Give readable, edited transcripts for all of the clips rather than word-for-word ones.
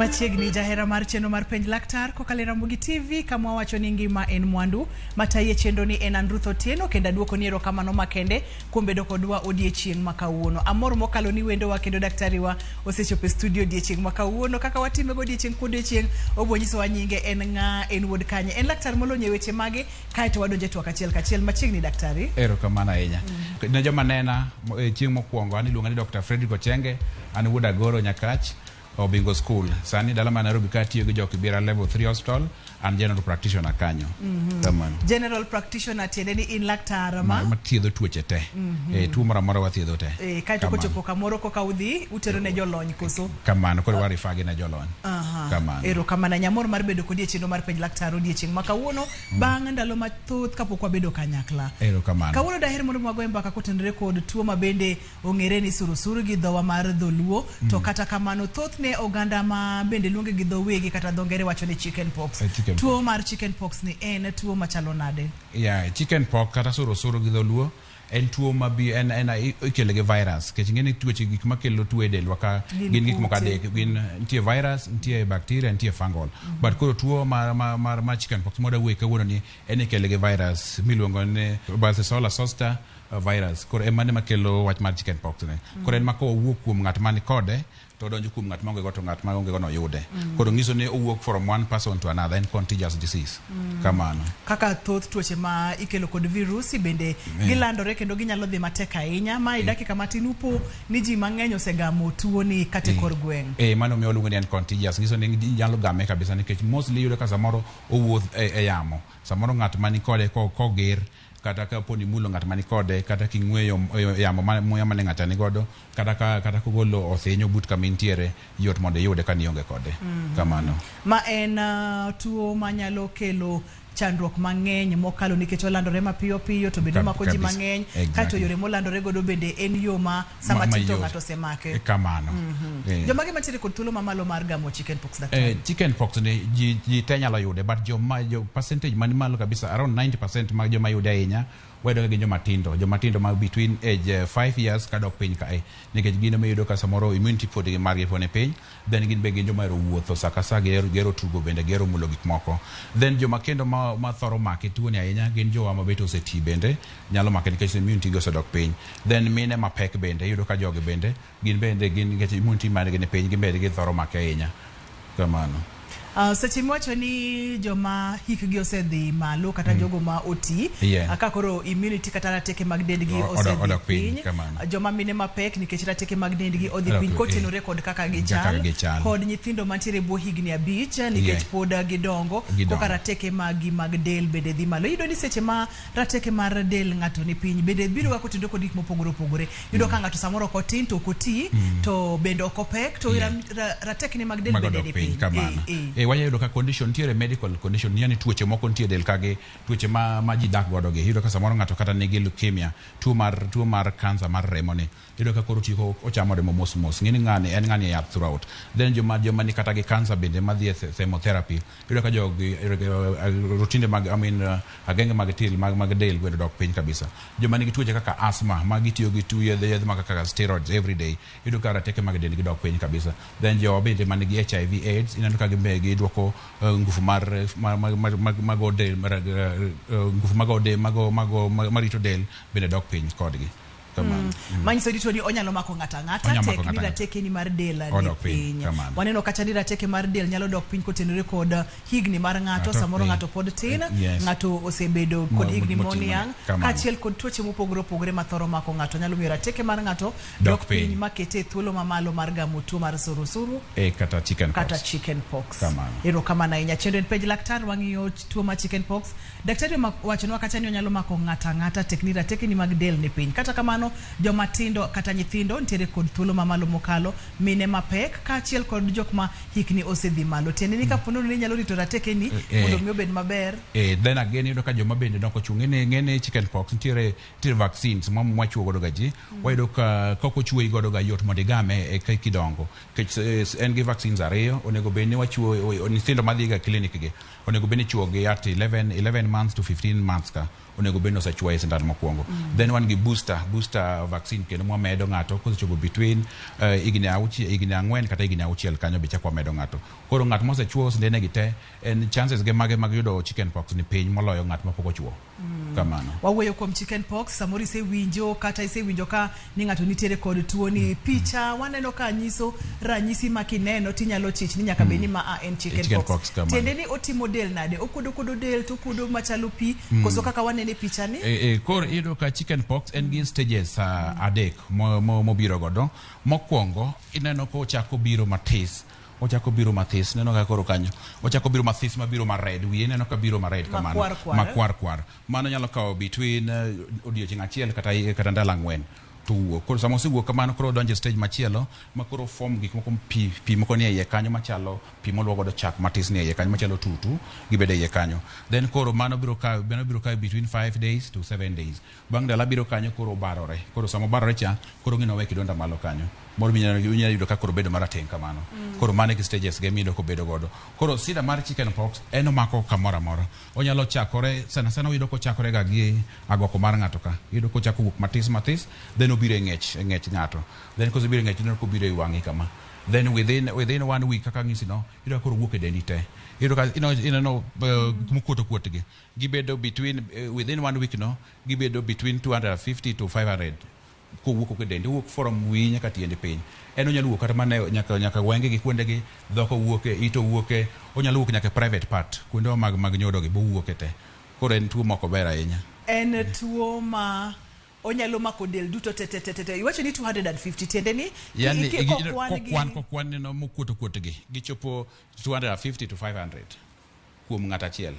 Machiegni jahera mar chenro mar Penj Laktar kokalo e Ramogi TV kama wawacho ni ngima en mwandu. Matayi e chenro ni en an Ruth Otieno kendo aduoko ni erokamano makende kuom bedo kodwa odiechieng' ma kawuono. Amor mokalo ni wendowa kendo daktari wa osechopo e studio odiechieng' ma kawuono. Kaka watime godiechieng' kodiechieng', obiro nyisowa nyinge, en ng'a, en wuod kanye, en laktar molony e weche mage, kaeto wadonjo e twak achiel kachiel. Machiegni daktari. Erokamano ahinya. Ne joma nena chieng' mokwongo, an iluonga ni Dr. Fredrick Ochenge, an wuod Agoro Nyakach, Obingo School. Sani dala ma Nairobi ka atiyo gi jo Kibera Level 3 Hospital, an general practitioner kanyo. Kamano. General practitioner tiende ni in laktar ma Mathiedho tuoche te. Tuo moro amora wathiedho te. Kaeto Kamano. Kochopo kamoro koka udhi utero ne jolony koso? Kamano, koro wa refer gi ne jolony. Kamano. Erokamano ahinya. Amor mar bedo kodi e chenro mar Penj Laktar odiechieng' ma kawuono bang' ndalo mathoth kapok wabedo kanyakla. Erokamano. Kawuono daher mondo wagoye mbaka kotenore kod tuo ma bende ong'ere ni surusuru gi dhowa mar dholuo to kata kamano thothne oganda ma bende luonge gi dho wegi kata dho ngere wacho ni chicken pox. Chicken Tuo mar chicken pox ni en tuo machalo nade? Yeah, chicken pox kata surusuru gi dholuo en tuo ma bi en ikele gi virus nikech ing'e ni tuoche gik makelo tuo e delwa ka Gin gin gik moko kute. adek gin nitie virus, nitie bacteria, nitie fungal. But koro tuo mar chicken pox mwadwa wuoye kawuono ni en ikele gi virus miluongo ni varicella zoster virus. Koro en mano ema kelo wach mar chicken pox ni. Koro en ma kowuok kuom ng'at man kode to odonjo kuom ng'at maonge go to ng'at maonge go no yude. Koro nyiso ni owuok from one person to another, en contagious disease. Kamano. Kaka thoth tuoche ma ikelo kod virusi bende gilandore kendo ginyalo dhi matek ahinya ma e dakika matin upo ni ji mang'eny osegamo tuo ni kata e kor gweng'. Mano miyo waluongo ni en contagious. Nyiso ni nyalo game kabisa nikech mostly iyudo ka samoro owuoth e yamo. Samoro ng'at mani kode koger kata kapo ni imulo ng'at mani kode kata king'weyo yamo ma muya mane ng'acha ni godo kata ka kata kogolo othinyo but kama intiere yot mondo iyude ka nionge kode. Kamano. Ma en tuo manyalo kelo chandruok mang'eny mokalo nikech olandore mapiyo piyo to bende omako ji mang'eny kaeto yore molandore godo bende en yo ma sama tin to ng'ato osemake. Kamano. Jomage mantiere kod thuolo mamalo mar gamo chicken pox, daktari? Chicken pox ni ji te nyalo yude but joma jo percentage man malo kabisa, around 90% mag joma yude ahinya wayudo ka gin joma tindo, joma tindo ma between age 5 years kadok piny kae nikech gin ema iyudo ka samoro immunity pod margi pod ni piny. Then gin be gin joma ohero wuotho sa ka sa, gihero tugo bende gihero mulo gik moko. Then joma kendo ma thoro make tuo ni ahinya gin jowa ma bet oseti bende nyalo make nikech immunity gi osedok piny. Then mine mapek bende iyudo ka jogi bende gin bende gin nikech immunity margi ni piny, gin bende githoro make ahinya. Kamano. Seche miwacho ni joma hikgi osedhi malo kata jogo ma oti ka koro immunity kata rateke mag dendgi osedhi odok piny, piny, kamano. Joma mine mapek nikech rateke mag dendgi odhi Odok piny piny, kotenore kod kaka gichal, kaka gichal. Kod nyithindo mantiere e bwo higni 5 nikech pod gidongo, Gidongo. Koka rateke maggi mag del bende dhi malo. Iyudo ni seche ma rateke mar del ng'ato ni piny bende biro ga kotenore kod gik mopogore opogore. Iyudo ka ng'ato samoro ok otin to ok oti to bende ok opek to ratekne mag del Mago bende dok ni piny piny. Kamano. Eh. Wanyalo yudo ka condition nitiere, medical condition, yani tuoche moko nitie e del kagi tuoche ma ji dak godo gi. Iyudo ka samoro ng'ato kata nigi leukemia, tuo mar cancer mar remo ni. Iyudo ka koro otiko ochamo remo mos mos. Ng'eni ng'ani en ng'ani e yath throughout. Then joma ni kata gi cancer bende madhi e chemotherapy. Iyudo ka jogi rotinde mag, I mean, agenge mag til mag del bende dok piny kabisa. Joma nigi tuoche kaka asthma ma gitiyo gi tu yedhe mag kaka steroids every day. Iyudo ka rateke mag dendgi dok piny kabisa. Then jowa bende man gi HIV AIDS ineno ka gin be gidwoko ngufu mar mago del ngufu mago del mago marito del bende dok piny kodgi. Kamano. Manyiso ni tuo ni onyalo mako ng'ato ang'ata Onyalo tek mako ni ng'ato ang'ata. rateke ni mar del ni Odok piny, piny. kamano. Waneno kacha ni rateke mar del nyalo dok piny kotenore kod higni mar ng'ato, Ng'ato, samoro ng'ato pod tin, ng'ato osebedo kod higni motimo, moniang', kamano. Kaachiel kod tuoche mopogore opogore mathoro mako ng'ato nyalo miyo rateke mar ng'ato Dok dok piny piny. makete e thuolo mamalo mar gamo tuo mar surusuru Kata chicken pox. Kata chicken pox. Kamano. Erokamano ahinya. Chenro en Penj Laktar, wang'iyo tuo mar chicken pox. Daktari owachonwa kacha ni onyalo mako ng'ato ang'ata tek ni rateke ni mag del ni piny. Kata kamano, joma tindo kata nyithindo nitiere kod thuolo mamalo mokalo, mine mapek kaachiel kod jok ma hikni osedhi malo. Tiende ni kapo nono ni inyalo rito rateke ni mondo mi obed maber. Then again iyudo ka joma bende nok ochung' ng'eni chicken pox nitiere vaccines ma mwachuo godo ga ji. Wayudo ka kok ochuoyi godo ga yot mondo igame e kidongo. Nikech en gi vaccines ariyo, onego bed ni wachuo nyithindo madhi ga clinic gi. Onego bed ni ichuo gi at 11 months to 15 months ka. Onego bed ni osechuoye sindan mokwongo. Then wan gi booster, booster booster vaccine kendo mwamedo ng'ato kosechopo between higni auchiel, higni 4 kata higni 6 kanyo be chak wamedo ng'ato. Koro ng'at mosechuo sindene gi te en chances ge mage mag yudo chicken pox ni piny moloyo ng'at mapok ochuo. Kamano. Wawuoyo kuom chicken pox, samoro isewinjo kata isewinjo ka ni ng'ato nitiere kod tuo ni. Picha waneno ka nyiso ranyisi ma kineno tinyalo chich ni nyaka bed ni ma a en chicken Chicken pox. pox, kamano. Tiende ni otimo del nade? Okuodo kuodo del to okuodo machalo pi koso kaka wanene e picha ni? Koro iyudo ka chicken pox en gi stages 3 mobiro godo. Mokwongo ineno ko ochako biro matis. Ochako biro mathis, neno ka koro kanyo. Ochako biro mathis mabiro mared, wiye ineno ka biro mared kamano. Makwar kwar. Makwar kwar. Mano nyalo kawo between odiochieng' achiel kata ndalo 4 to wuok. Koro sama osewuok kamano koro odonjo e stage machielo ma koro form gik moko pi moko nie iye kanyo machalo pi moluo godo chak matis nie iye kanyo machalo tutu gibedo e iye kanyo. Then koro mano biro kawo between 5 days to 7 days. Bang' ndalo abiriyo kanyo koro obarore. Koro sama obarore cha koro ng'ino we kidonda malo kanyo. Moro minyalo yudo ka koro bedo marateng' kamano. Koro mano e stages ge miyudo kobedo godo. Koro sida mar chicken pox en omako kamoro amora. Onyalo chakore sana sana oyudo kochakore ga gi agoko mar ng'ato ka. Iyudo kochako wuok matis matis then obiro e ng'ech ng'ato. Then kosebiro e ng'ech ineno kobiro e wang'i kama. Then within 1 week kaka ng'isi no iyudo ka koro wuok e dendi te. Iyudo ka ineno mokuot okuot gi. Gibedo between within 1 week no gibedo between 250 to 500 kowuok e dendi, owuok from wiyi nyaka tiendi piny. En onyalo wuok kata mana nyaka wenge gi kuonde gi, dhok owuoke, it owuoke, onyalo wuok nyaka private part kuonde mag nyodo gi bowuoke te. Koro en tuo mok ober ahinya. En tuo ma onyalo mako del duto te te te te. Iwacho ni 250 tiende ni yani kokwan neno mokuot okuot gi gichopo 250 to 500 kuom ng'at achiel.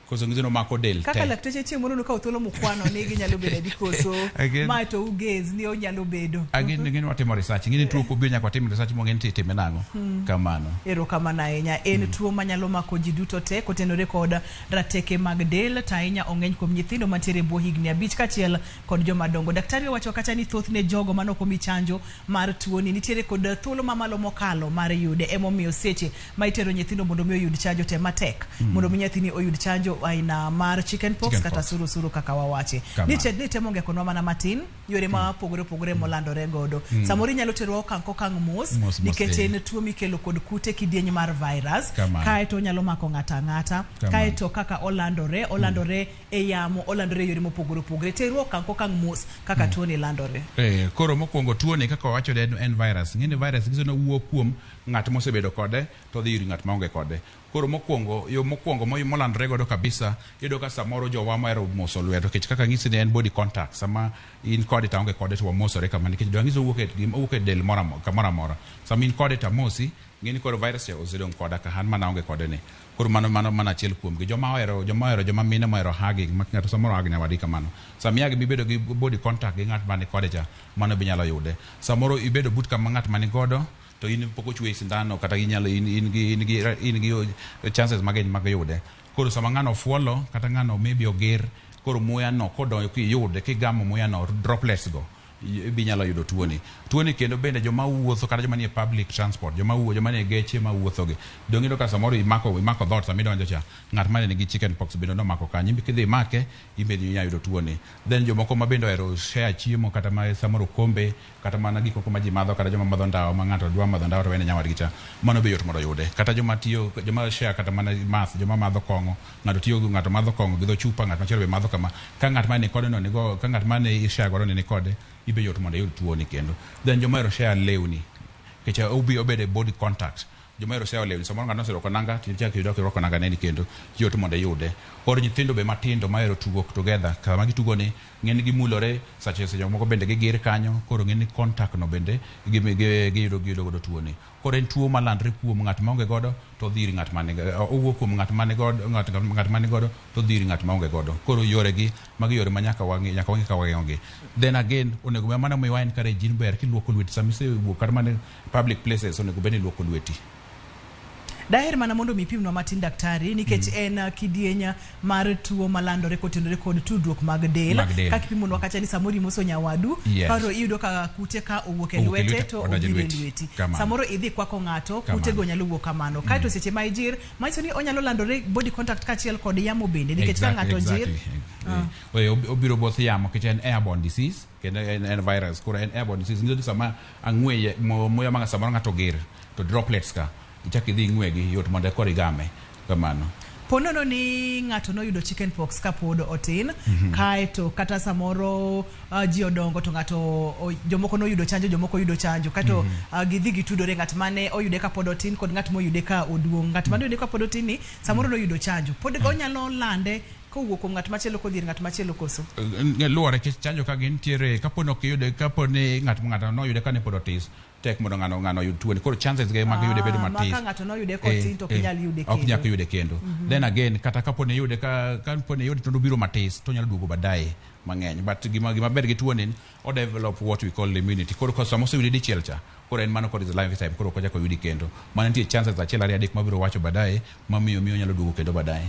Koso ngiso no mako del te. Kaka lakteche chieng' moro nokawo thuolo mokwano ni ginyalo bedo adi koso ma to ugez ni onyalo bedo. Again watimo research. Ng'ini tuo kobiro nyaka watim research mong'e ni itime nang'o. Kamano. Erokamano ahinya. En tuo manyalo mako ji duto te kotenore kod rateke mag del to ahinya ong'eny kuom nyithindo mantiere e bwo higni 5 kaachiel kod joma dongo. Daktari owacho kacha ni thothne jogo mane ok omi chanjo mar tuoni nitiere kod thuolo mamalo mokalo mar yude. Emomiyo seche ma itero nyithindo mondo mi oyud chanjo te matek mondo mi nyathini oyud chanjo aina mar chicken pox kata surusuru kaka wawache. Ni temo ngekonwa mana matin yore ma opogore opogore molandore godo. Samoro inyalo terwa okang' kokang' mos nikech en tuo mikelo kod kute kidieny mar virus. Kaeto onyalo mako ng'ato ang'ata. Kaeto kaka olandore e yamo, olandore e yore mopogore opogore. Terwa okang' kokang' mos kaka tuoni landore. Koro mokwongo tuoni kaka wawacho en virus. Ng'eni virus nyiso ni owuok kuom ng'at mosebedo kode to odhi ir ng'at maonge kode. Koro mokwongo, yo mokwongo molandore godo kabisa, iyudo ka samoro jowa mohero moso lwedo, nikech kaka ng'isi ni en body contact, sama in kode to aonge kode to wamosore kama, nikech dwa ng'iso owuok e del kamoro amora. Sama in kode to amosi, ng'eni koro virus cha osedong' koda ka an mana aonge kode ni. Koro mano mana achiel kuom gi. Joma ohero, joma mine mohero hugging, ma ng'ato samoro hug nyawadgi kamano. Sama ihug mibedo gi body contact gi ng'at mani kode cha, mano be inyalo yude. Samoro ibedo but kama ng'at mani godo, to in pok ochweyi sindano kata inyalo in gi chances mang'eny mag yude. Koro sama ng'ano ofuolo kata ng'ano maybe oger, koro muya no kodonjo kiyude kigamo muya no droplets go ibi nyalo yudo tuoni. Tuoni kendo bende joma wuotho kata joma nie public transport, joma wuo, joma nie geche ma wuotho gi. Dong' iyudo ka samoro imako dhoot sama idonjo cha, ng'at mane nigi chicken pox bende nomako kanyo, in be kidhi imake, in bende inyalo yudo tuoni. Then jomoko ma bende ohero share chiemo kata ma samoro okombe, kata mana gik moko ma ji madho, kata joma madho ndawa, ma ng'ato dwa madho ndawa to wene nyawadgi cha, mano be yot mondo oyude. Kata joma tiyo, joma share kata mana math, joma madho kong'o, ng'ato tiyo, ng'ato madho kong'o gi dho chupa, ng'at machielo be madho kama. Ka ng'at mane kode no nigo, ka ng'at mane i share godo ni kode, ibe yot mondo iyud tuoni kendo. Then joma ohero share lewni, nikech obi obedo e body contact. Joma ohero share lewni, samoro ng'ato oserwako nanga, to ichako iyudo kirwako nanga neni kendo, yot mondo iyude. Koro nyithindo be matindo mahero tugo together, sama gitugo ni, ng'eny gimulore, seche moko bende gigir kanyo, koro ng'eny contact no bende giyudo godo tuoni. Koro en tuo malandre kuom ng'at maonge godo to odhi ir ng'at mane, owuok kuom ng'at mane godo, ng'at mane godo to odhi ir ng'at maonge godo. Koro yore gi, magi yore ma nyaka wang'i, nyaka wang'i ka wageng'o gi. Then again, onego mana miwa encourage in ber kiluoko lweti sama isewuok kata mana public places, onego bed ni iluoko lweti. Daher mana mondo mi ipimnwa matin daktari, nikech en kidieny mar tuo malandore kotenore kod tudruok mag del. Kaka ipimonwa kacha ni samoro imoso nyawadu, koro iyudo ka kute ka owuok e lwete to obiro e lweti. Samoro idhi kwako ng'ato, kute go nyalo wuok kamano. Kaeto seche ma ijir, manyiso ni onyalo landore body contact kaachiel kod yamo bende, nikech ka ng'ato jir. Obiro both yamo nikech en airborne disease kendo en virus. Koro en airborne disease nyiso ni sama ang'weye muya ma samoro ng'ato ger to droplets ka ichak idhi ing'wegi yot mondo koro igame kamano. Ponono ni ng'ato noyudo chicken pox kapod otin, kaeto kata samoro ji odongo to ng'ato jomoko noyudo chanjo, jomoko yudo chanjo, kaeto gidhi gitudore, ng'at mane oyude kapod otin kod ng'at moyude ka oduong'. Ng'at mane oyude kapod otin ni samoro noyudo chanjo, pod onyalo lande kowuok kuom ng'at machielo kodhi ir ng'at machielo koso? Luwore nikech chanjo ka gintiere kapo ni ok iyude, kapo ni ng'ato noyude kane pod otis, tek mondo ng'ano oyud tuoni. Koro chances ge mag yude bedo Ma matis. Ka ng'ato noyude kotin to ok inyal yude Ok nyal kendo. Yude kendo. Then again, kata kapo ni iyude ka kapo ni iyude to obiro matis to onyalo duogo baadaye mang'eny. But gima ber gi tuoni ni o develop what we call immunity. Koro ka sama oseyude dichiel cha, koro en mano koro is lifetime, koro ok ochak oyudi kendo. Mano nitie chances achiel, ariyo, adek mabiro wacho baadaye mamiyo miyo onyalo duogo kendo baadaye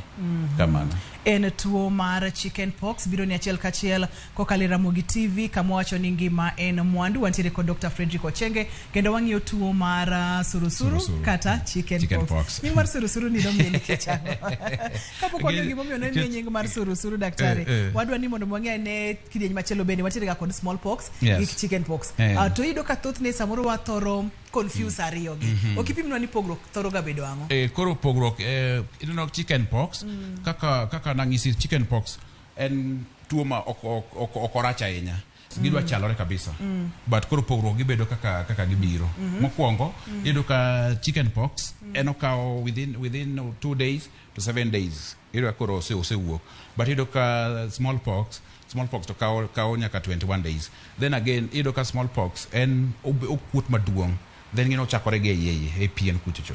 kamano. En tuo mar chicken pox biro ni achiel kachiel kokalo e Ramogi TV, kama wacho ni ngima en mwandu. Wantiere kod Dr. Frederick Ochenge kendo wang'iyo tuo mar surusuru, Surusuru. kata chicken, Chicken pox. Pox. Nying mar surusuru ni nomiye nikech ang'o? Kapok wang'iyo gimomiyo nomiye nying mar surusuru, daktari, wadwa ni mondo wang'e ane kidieny machielo bende wantiere ga kod small pox gi chicken pox. To iyudo ka thothne samoro wathoro confuse ariyo gi. Ok ipimnwa ni pogruok thoro ga bedo ang'o? Koro pogruok, ineno chicken pox, kaka nang'isi, chicken pox en tuo ma ok orach ahinya, gidwa chalore kabisa, but koro pogruok gibedo kaka gibiro. Mokwongo iyudo ka chicken pox en okawo within 2 days to 7 days, iyudo ka koro osewuok, but iyudo ka smallpox to kawo nyaka 21 days. Then again, iyudo ka smallpox en okuot maduong', then ng'eno ochakore gi e iye e pien kuchocho,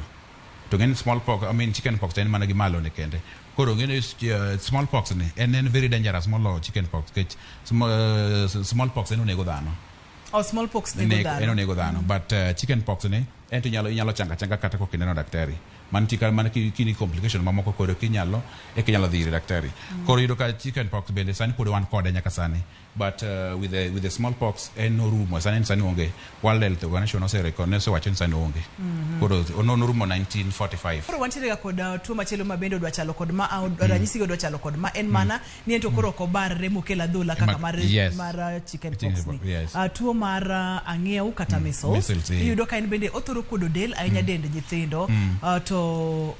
to ng'eni smallpox, I mean chicken pox, en mana gi malo ne kende. Koro ng'eni smallpox ni en very dangerous moloyo chicken pox nikech smallpox en onego dhano. Oh, smallpox nego dhano. En onego dhano, but chicken pox ni en to inyalo chango achanga kata kok ineno daktari. Mantie ka mana kini complication mamoko koro kinyalo eka inyalo dhi ir daktari. Koro iyudo ka chicken pox bende sani pod wan kode nyaka sani, but with the smallpox en orumo sani, en sani onge. World Health Organization osewacho ni sani onge. Koro norumo 1945. Koro wantiere ga kod tuo machielo ma bende odwa chalo kod ma, ranyisi gi odwa chalo kod ma, en mana ni en to koro ok obarre mokel adhola kaka mar, mar chicken Chicken pox ni. Pox, yes. Tuo mar ang'iew kata measles, Measles, eh. Iyudo ka en bende othoro kuodo del ahinya, dend nyithindo, to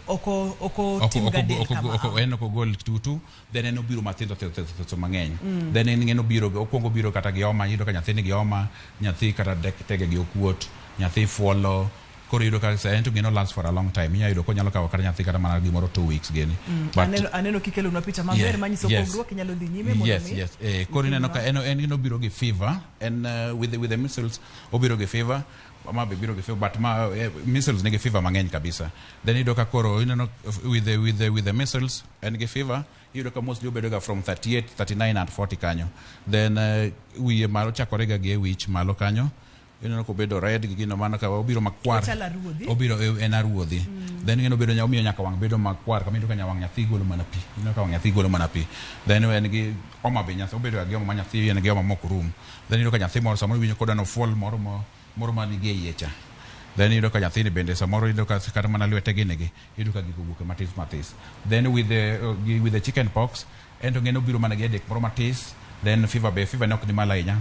oko tim ga del kama. En ok ogol tutu, then en obiro mathindo thindo thindo thindo mang'eny. Then en obiro okwongo obiro kata gi homa, iyudo ka nyathi nigi homa, nyathi kata tege gi okuot, nyathi fuolo. Koro iyudo ka en to gino last for a long time, inyalo yudo konyalo kawo kata nyathi kata mana gimoro 2 weeks gini. But aneno kikelonwa picha maber manyiso pogruok. Inyalo dhi nyime mondo mi Yes, koro ineno ka en gino obiro gi fever, en with the measles obiro gi fever, ma be biro gi fever, but ma measles nigi fever mang'eny kabisa. Then iyudo ka koro ineno with the measles en gi fever, iyudo ka mostly obedo ga from 38, 39 and 40 kanyo. Then wiye malo chakore ga gi e wich malo kanyo, ineno kobedo red gi gino mano ka obiro makwar. Ochalo aruodhi. Obiro en aruodhi. Then ng'eno bedo omiyo nyaka wang' bedo makwar kama iyudo ka nyawang' nyathi golo mana pi, ineno ka wang' nyathi golo mana pi. Then en gi homa be, nyathi obedo ga gi homa ma nyathi en gi homa mok rum. Then iyudo ka nyathi moro samoro iwinjo kodwa nofuol moro moro ma nigi e iye cha. Then iyudo ka nyathini bende samoro iyudo ka kata mana lwete gini gi iyudo ka gigo owuok matis matis. Then with the chicken pox en to ng'eno obiro mana gi headache moro matis. Then fever be, fever ne ok ni malo ahinya.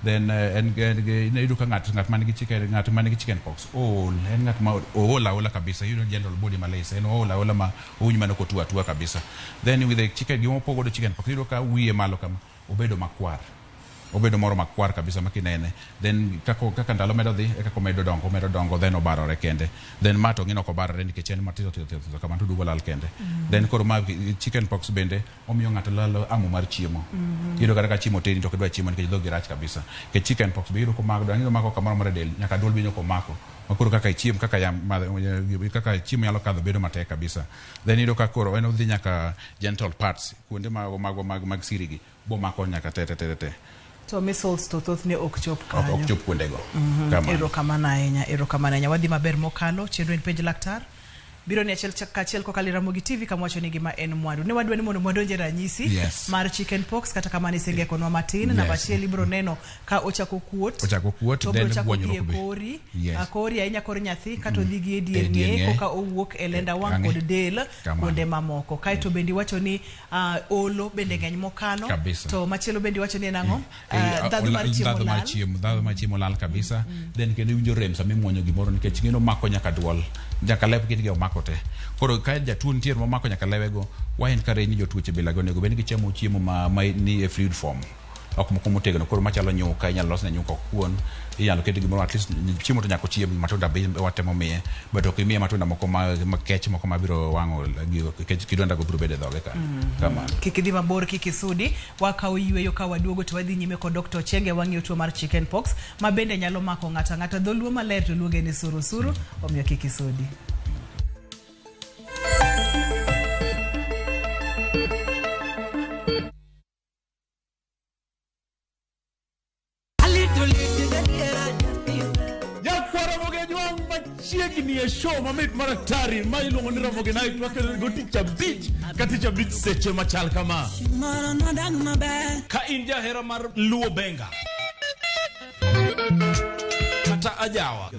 Then en iyudo ka ng'at man gi chicken pox ool, en ng'at ma ool aola kabisa. Iyudo general body malaise, en ool aola ma owinj mana kotuo atua kabisa. Then with the chicken, gima opogo godo chicken pox, iyudo ka wiye malo kama obedo makwar, obedo moro makwar kabisa ma kinene. Then kaka ndalo medo dhi e kaka omedo dongo, omedo dongo, then obarore kende. Then ma to ng'ino ok obarore nikech en matindo tindo tindo tindo kamano to duogo lal kende. Then koro ma chicken pox bende omiyo ng'ato lalo amo mar chiemo. Iyudo kata ka chiemo tedi to ok idwa chiemo nikech dhogi rach kabisa. Nikech chicken pox be iyudo komako dang' omako kamoro amora e del, nyaka duol be komako ma koro kaka ichiem kaka yam kaka chiemo nyalo kadho bedo matek kabisa. Then iyudo ka koro en odhi nyaka genital parts, kuonde mag siri gi bomako nyaka te te te te. To measles to thothne ok chop kanyo, ok chop kuondego. Kamano. Erokamano ahinya, erokamano ahinya. Wadhi maber mokalo. Chenro en Penj Laktar. Biro ni achiel kachiel kokalo e Ramogi TV kama wacho ni gima en mwandu. Ne wadwa ni mondo mwadonje ranyisi mar chicken pox, kata kamano isengekonwa matin. Namba achiel ibiro neno ka ochako kuot. Ochako kuot, to obiro then chako gwonyruok dhi e be. kori, kori ahinya kor nyathi, kata odhi gi e dier E dier ng'eye ng'eye. koka owuok e lenda wang' Wang'e. kod del Kamano. kuonde mamoko. Kaeto bende iwacho ni olo bende ng'eny mokalo. Kabisa. To machielo bende iwacho ni en ang'o? Ndhadhu mar chiemo Ndhadhu mar lal. chiemo, ndhadhu mar chiemo lal kabisa. Then kendo iwinjo rem sama imuonyo gimoro nikech ng'eno mako nyaka duol, nyaka lep gin gi omako te. Koro ka jatuo nitiere momako nyaka lewego, wa encourage ni jotuoche bilago onego bed ni gichamo chiemo ma ni e fluid form. Ok moko motegno, koro machalo nyuka, inyalo losne nyuka ok kuon, inyalo ket gimoro at least chiemo to nyaka ochiem, matunda be watemo miye, but ok imiye matunda moko ma kech moko mabiro wang'o gigo, nikech kidonda go biro bedo e dhoge kanyo. Kamano. Kik idhi mabor, kik isudi, wakawo yweyo ka waduogo to wadhi nyime kod Dr. Ochenge wang'iyo tuo mar chicken pox ma bende nyalo mako ng'ato ang'ata. Dholuo maler to luonge ni surusuru, omiyo kik isudi. Nyakwar Ramogi Ajwang' machiegni e show mamit mar atari ma iluongo ni Ramogi Night wakelo go tich abich ka tich abich seche machal kama. Ka in jahera mar Luo Benga kata ajawa,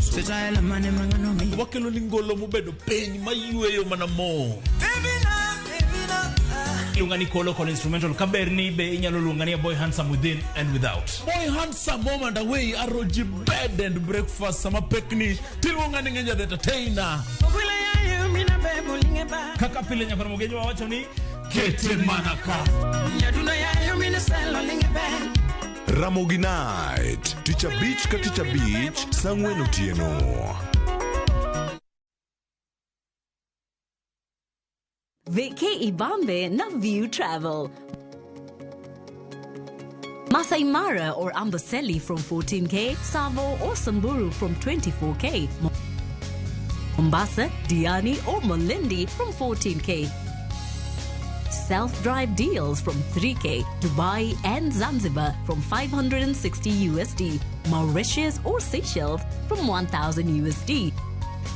wakelo ni ngolo mobedo piny mayweyo mana mo. Iluonga ni Kolo Kolo Instrumental, kaber ni be inyalo luonga ni a boy handsome within and without. Boy handsome home and away aroji bed and breakfast sama pekni tiluonga ni Ng'enya the entertainer. Kaka pile nyakwar Ramogi Ajwang' wacho ni kete mana ka. Ramogi Night, tich abich ka tich abich, saa ang'wen otieno. Vacay Ibambe na View Travel. Masai Mara or Amboseli from 14K, Savo or Samburu from 24K, Mombasa, Diani or Malindi from 14K. Self-drive deals from 3K, Dubai and Zanzibar from 560 USD, Mauritius or Seychelles from 1,000 USD,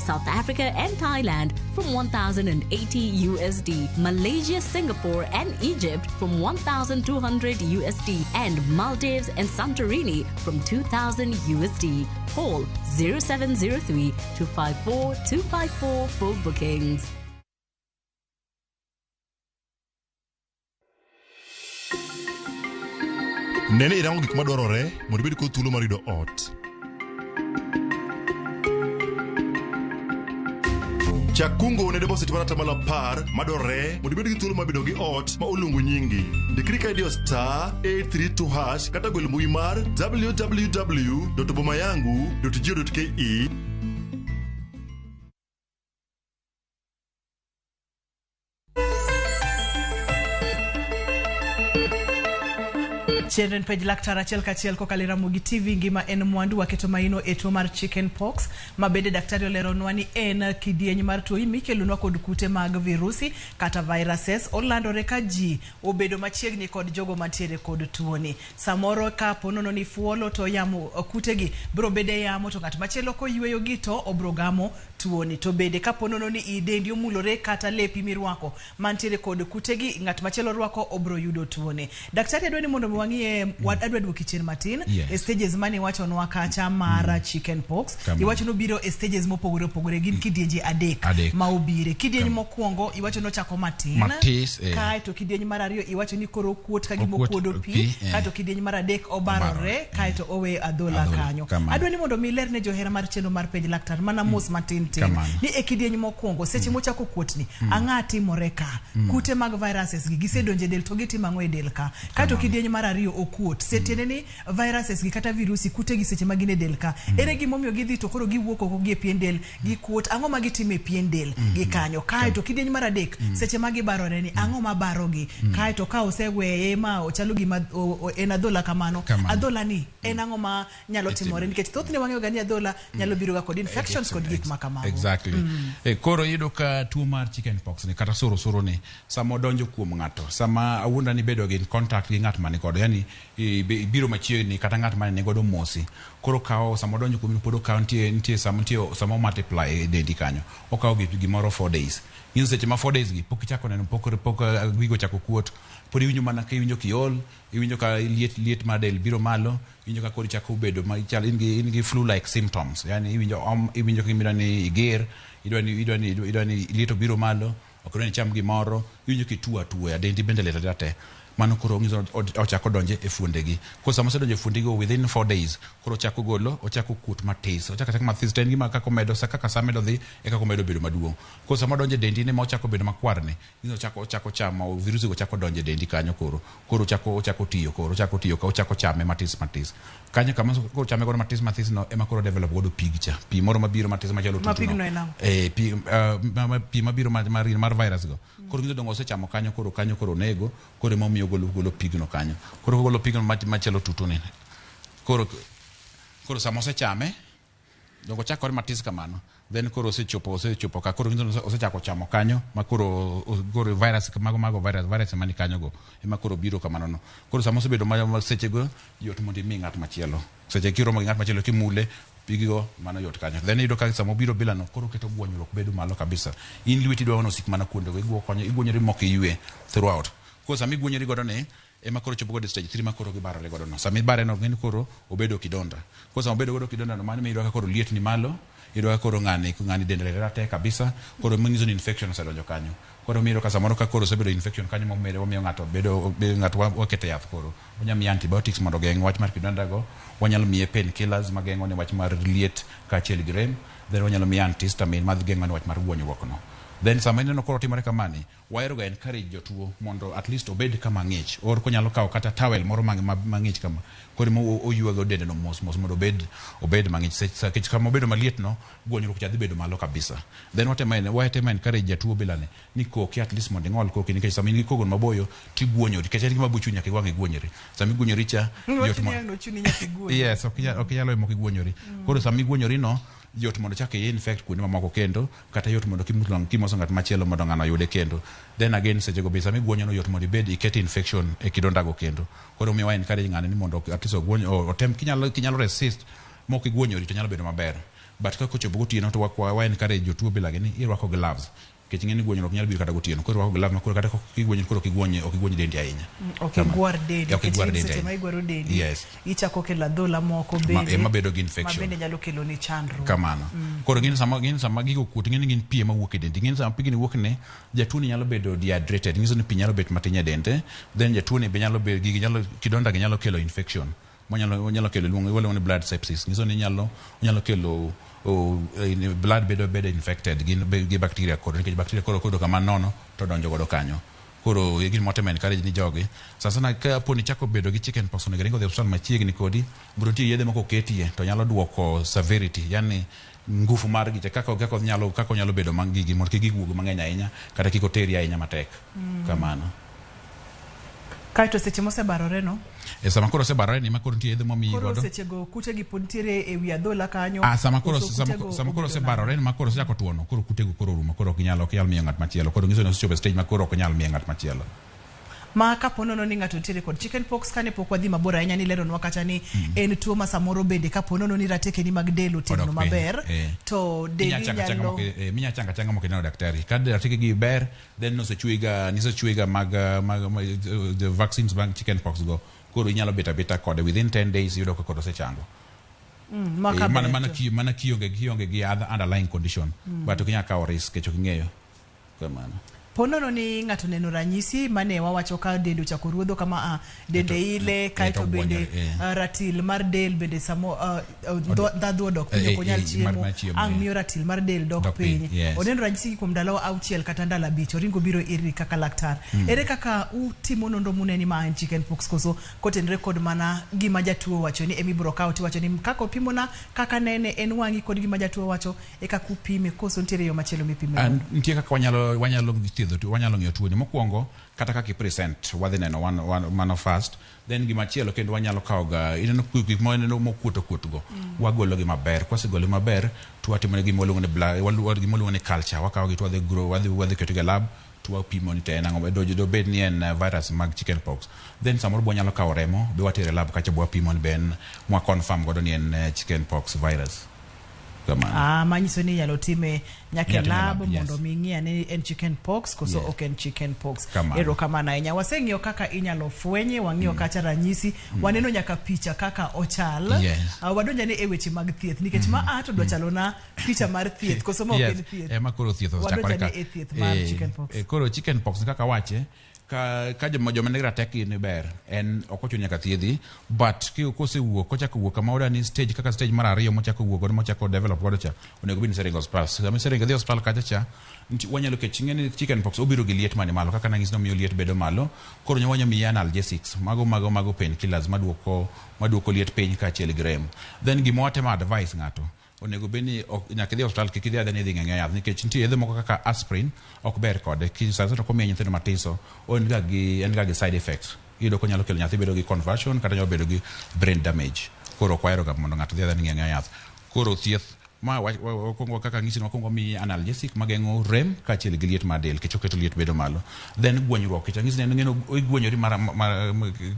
South Africa and Thailand from 1,080 USD, Malaysia, Singapore and Egypt from 1,200 USD, and Maldives and Santorini from 2,000 USD. Call 0703 254 254 for bookings. Nene irango gik madwarore mondo ibed kod thuolo mar yudo ot. Chak kungo ne deposit mar atamalo apar madwarore mondo ibed gi thuolo mar bedo gi ot ma oluongo nyingi. Ndikri ka idiyo star 832 hash kata gwel mbui mar www.bomayangu.go.ke. Chenro en penj laktar achiel kachiel kokalo e Ramogi TV. Ngima en mwandu, waketo maino e tuo mar chicken pox ma bende daktari oleronwa ni en kidieny mar tuo mikelonwa kod kute mag virusi kata viruses. Olandore ka ji obedo machiegni kod jogo mantiere kod tuoni. Samoro ka ponono ni fuolo to yamo kutegi biro bedo e yamo, to ng'at machielo koyweyo gi to obro gamo tuoni. To bende ka ponono ni i dendi omulore kata lepi mirwako mantiere kod kutegi, ng'at machielo rwako obro yudo tuoni. Daktari adwa ni mondo mi wang'iye, adwa duoki chien matin e stages mane iwachonwa kacha mar chicken pox. Kamano. Iwacho ni obiro e stages mopogore opogore, gin kidienje adek, Adek. ma obire. Kidieny mokwongo iwacho ni ochako matin, Matis, eh. kaeto kidieny mar ariyo iwacho ni koro okuot ka gima Okuot, okuodo pi, pi, eh. kaeto kidieny mar adek obarore, Obarore, kaeto oweyo adhola Adhola, kanyo. kamano. Adwa ni mondo mi iler ne johera mar chenro mar penj laktar mana mos matin tin Kamano. ni e kidieny mokwongo seche mochako kuotni ang'a timore ka kute mag viruses gi gisedonjo e del to gitimo ang'o e del ka. Kaeto kidieny mar ariyo okuot, tiende ni viruses gi kata virusi kute gi seche ma gin e del ka, ere gimomiyo gidhi to koro giwuok oko gi e pien del gikuot, ang'o ma gitimo e pien del gi kanyo. Kaeto kidieny mar adek seche ma gibarore ni ang'o ma barogi, kaeto ka oseweye ma ochalo gima en adhola kamano, Kamano. adhola ni en ang'o ma nyalo timore, nikech thothne wang'eyo ga ni adhola nyalo biro ga kod infections kod gik ma kamago. kamago. Exactly. Koro iyudo ka tuo mar chicken pox ni kata surusuru ni sama odonjo kuom ng'ato, sama awuonda ni bedo gi contact gi ng'at mani godo, yani ibiro machiegni kata ng'at mane ni godo mosi, koro kawo sama odonjo kuomi pod okawo nitie sama nitie sama o multiply e dendi kanyo, okawo gimoro 4 days. Nyiso seche ma 4 days gi pok ichako neno, pok gigo ochako kuot, pod iwinjo mana ka iwinjo kiol, iwinjo ka liet mar del biro malo, iwinjo ka koro ichako bedo ma ichal in gi flu like symptoms, yani iwinjo ka gima ni iger, idwa ni liet obiro malo, ok idwa ni icham gimoro, iwinjo kituo atuoya, dendi bende liet alita te. Mano koro nyiso ochako donje e fuondegi. Koro sama osedonjo e fuondego within 4 days, koro ochako golo, ochako kuot matis, ochako achaka mathis, to en gima kaka omedo, sa kaka sa medo dhi, e kaka omedo bedo maduong'. Koro sama odonjo e dendi ni ma ochako bedo makwar ni, nyiso ochako chamo, virusi go chako donjo e dendi kanyo koro. Koro ochako tiyo, koro ochako tiyo, ochako chame matis matis. Kanyo kama koro chame godo matis matis no, ema koro develop godo pig cha. Pi moro mabiro matis machalo Ma tutu no. pigno en ang'o? Pi mabiro mar virus go. Koro nyiso dongo osechamo kanyo, koro kanyo koro nego, koro ema omiyo golo pigno kanyo. Koro golo pigno machalo tutu ni. Koro sama osechame, dongo chakore matis kamano, then koro osechopo ka, koro nyiso osechako chamo kanyo, ma koro virus, mago virus mani kanyo go, ema koro biro kamano no. Koro sama osebedo ma sechego, yot mondo imi ng'at machielo. Seche kiromo gi ng'at machielo kimule, pigigo, mano yot kanyo. Then iyudo ka sama obiro bilano, koro keto gwonyruok bedo malo kabisa. In lweti dwa mondo osik mana kuondego, igwonyori mok iywe throughout. Koro sama igwonyori godo ni, ema koro chopo godo e stage 3 ma koro gibarore godo no. Sama ibare no, ng'eni koro obedo kidonda. Koro sama obedo godo kidonda no, mano iyudo ka koro liet ni malo, iyudo ka koro ng'ani dende rere tek kabisa, koro manyiso ni infection osedonjo kanyo. Koro miyudo ka samoro ka koro osebedo infection kanyo momede, omiyo ng'ato bedo, ng'ato wakete yath koro. Wanyalo miye antibiotics mondo ogeng' wach mar kidonda go, wanyalo miye painkillers mageng'o ne wach mar liet kaachiel gi rem, then wanyalo miye antihistamine madhi geng'o ne wach mar gwonyruok no. Then sama ineno koro timore kamani, wahero ga encourage jotuo mondo at least obed kama ng'ich, or konyalo kawo kata towel moro mang'ich kama, koro ema oywago dende no mos mos mondo obed mang'ich. Nikech kama obedo maliet no, gwonyruok cha dhi bedo malo kabisa. Then watemo encourage jatuo bilani ni koki at least mondo ing'ol koki, nikech sama in gi kogo maboyo tigwonyori, nikech en gima bochuni nyaka iwang' igwonyori. Sama igwonyori cha, yot Yes, ok inyal weyo mok igwonyori. Koro sama igwonyori no, yot mondo chak i infect kuonde mamoko kendo, kata yot mondo kimoso ng'at machielo mondo ng'ano oyude kendo. Then again sechego be sama igwonyo no yot mondo ibed iket infection e kidondago kendo. Koro omiyo wa encourage ng'ani ni mondo at least ogwony, otem kinyalo resist mok igwonyori to nyalo bedo maber. But ka kochopo gotieno to wa encourage jotuo bilagi ni irwako gloves. Nikech ing'e ni gwonyruok nyalo biro kata gotieno. Koro irwako glove ma koro kata kigwonyo koro ok igwony dendi ahinya. Ok igwar dendi. Ok igwar dendi Seche ma ahinya. igwaro dendi, Yes. ichako kelo adhola moko bende, ema bedo gi infection. Ma bende nyalo kelo ni chandruok. Kamano. Koro ng'eni sama gigo kuot, ng'eni gin pi ema wuok e dendi. Ng'eni sama pigni wuok ne, jatuo ni nyalo bedo dehydrated. Nyiso ni pi nyalo bet matin e dende. Then jatuo ni be nyalo bedo, gigi nyalo, kidonda gi nyalo kelo infection. Monyalo kelo iluongo ni blood sepsis. Nyiso ni nyalo kelo blood bedo infected gi bacteria koro, nikech bacteria koro kodo kama nono to donjo godo kanyo. Koro e gima watemo encourage ni jogi. Sasa na ka po ni chako bedo gi chicken pox, onego iring odhi e osiptal machiegni kodi, mondo nitie yedhe moko oketie to nyalo duoko severity, yani ngufu mar gicha kaka onyalo bedo mag gigi mondo kik gigi wuog mang'eny ahinya kata kik oteri ahinya matek. Kamano. Kaeto seche mosebarore no? Sama koro osebarore ni ma koro nitie yedhe momiyi Koro godo. sechego kutegi pod nitiere e wi adhola kanyo. Sama koro Koso kutego sama koro obedo osebarore ni ma koro osechako tuono, koro kutego koro orumo, koro ok inyal miyo ng'at machielo. Koro nyiso ni osechopo e stage ma koro ok nyal miyo ng'at machielo. Ma kapo nono ni ng'ato nitiere kod chicken pox, kane pok wadhi mabor ahinya ni leronwa kata ni en tuo ma samoro bende kapo nono ni ratekeni mag del otegno Odok piny, maber, to dendi Minya changa changa nyalo minya changa changa mok ineno daktari. Ka rateke gi ber, then nosechwega mag the vaccines mag chicken pox go. Koro inyalo bet abeta kode within 10 days iyudo ka koro osechango. Ma ka ber to. Mana kionge gi other underlying condition. But ok inyal kawo risk nikech ok ing'eyo. Kamano. Po nono ni ng'ato neno ranyisi mane wawacho ka dende ochako ruodho kama, dende ile, kaeto Eto bende, gwonyore, ratil mar del bende samo, ndhadhu odok piny, ok onyal chiemo, mar chiemo, ang' miyo ratil mar del dok Dok piny, piny. yes. Oneno ranyisi gi kuom ndalo 6 kata ndalo 5, oringo biro iri kaka laktar. Ere kaka utimo nonro muneni ma en chicken pox koso kotenre kod mana gima jatuo wacho ni emi biro kawo tiwacho ni kaka opimona, kaka nene en wang'i kod gima jatuo wacho e kaka upime, koso nitiere yo machielo mipime godo? Nitie kaka wanyalo thiedho thiedho tuo, wanyalo ng'iyo tuoni. Mokwongo, kata kaka i-present, wadhi neno mano first. Then gimachielo kendo wanyalo kawo ga, ineno gik ma ineno mokuot okuot go, wagolo gi maber. Kwasegolo gi maber, to watimo ne gima waluongo ni gima waluongo ni culture. Wakawo gi to wadhi grow, wadhi keto gi e lab, to wapimo ni to en ang'o, dobed ni en virus mag chicken pox. Then samoro be wanyalo kawo remo, be watere e lab kacha be wapimo ni be en, mwa confirm godo ni en chicken pox virus. Kamano. Ah, manyiso ni inyalo time nyaka e Inyalo time e lab lab, yes. mondo mi ing'i ane ni en chicken pox koso ok en chicken pox. Kamano. Erokamano ahinya. Waseng'iyo kaka inyalo fwenye, wang'iyo kacha ranyisi, waneno nyaka picha kaka ochal. Wadonjo ane e weche mag thieth nikech ma a to dwa chalo na picha mar thieth koso ma ok en thieth. Ema koro thieth Wadonjo osechakore ane ka. e thieth mar chicken pox. Koro chicken pox kaka wache, ka joma nigi ratek ni ber, en ok ochuno nyaka thiedhi, but kosewuok, kochako wuok kama oda ni stage kaka stage mar ariyo mochako wuok godo, mochako develop godo cha, onego bed ni iseringo osiptal. Sama iseringo idhi osiptal kacha cha, wanyalo kech ing'e ni chicken pox obiro gi liet mani malo, kaka nang'isi ni omiyo liet bedo malo, koro wanyalo miyi analgesics, mago painkillers maduoko liet piny kaachiel gi rem. Then gima watemo advice ng'ato, onego bed ni nyaka idhi osiptal, kik idhi adhiya ni idhi ng'iewo yath, nikech nitie yedhe moko kaka aspirin ok ber kode. Sana sana komiye nyithindo matiso, en ga gi side effects. Iyudo konyalo kelo nyathi bedo gi convulsion kata nyalo bedo gi brain damage. Koro ok wahero ga mondo ng'ato dhi adhiya ni ng'iewo yath. Koro thieth ma wakwongo kaka ang'isi ni wakwongo miyi analgesic mageng'o rem kaachiel gi liet mar del, nikech oketo liet bedo malo. Then gwonyruok, nikech ang'isi ni en igwonyori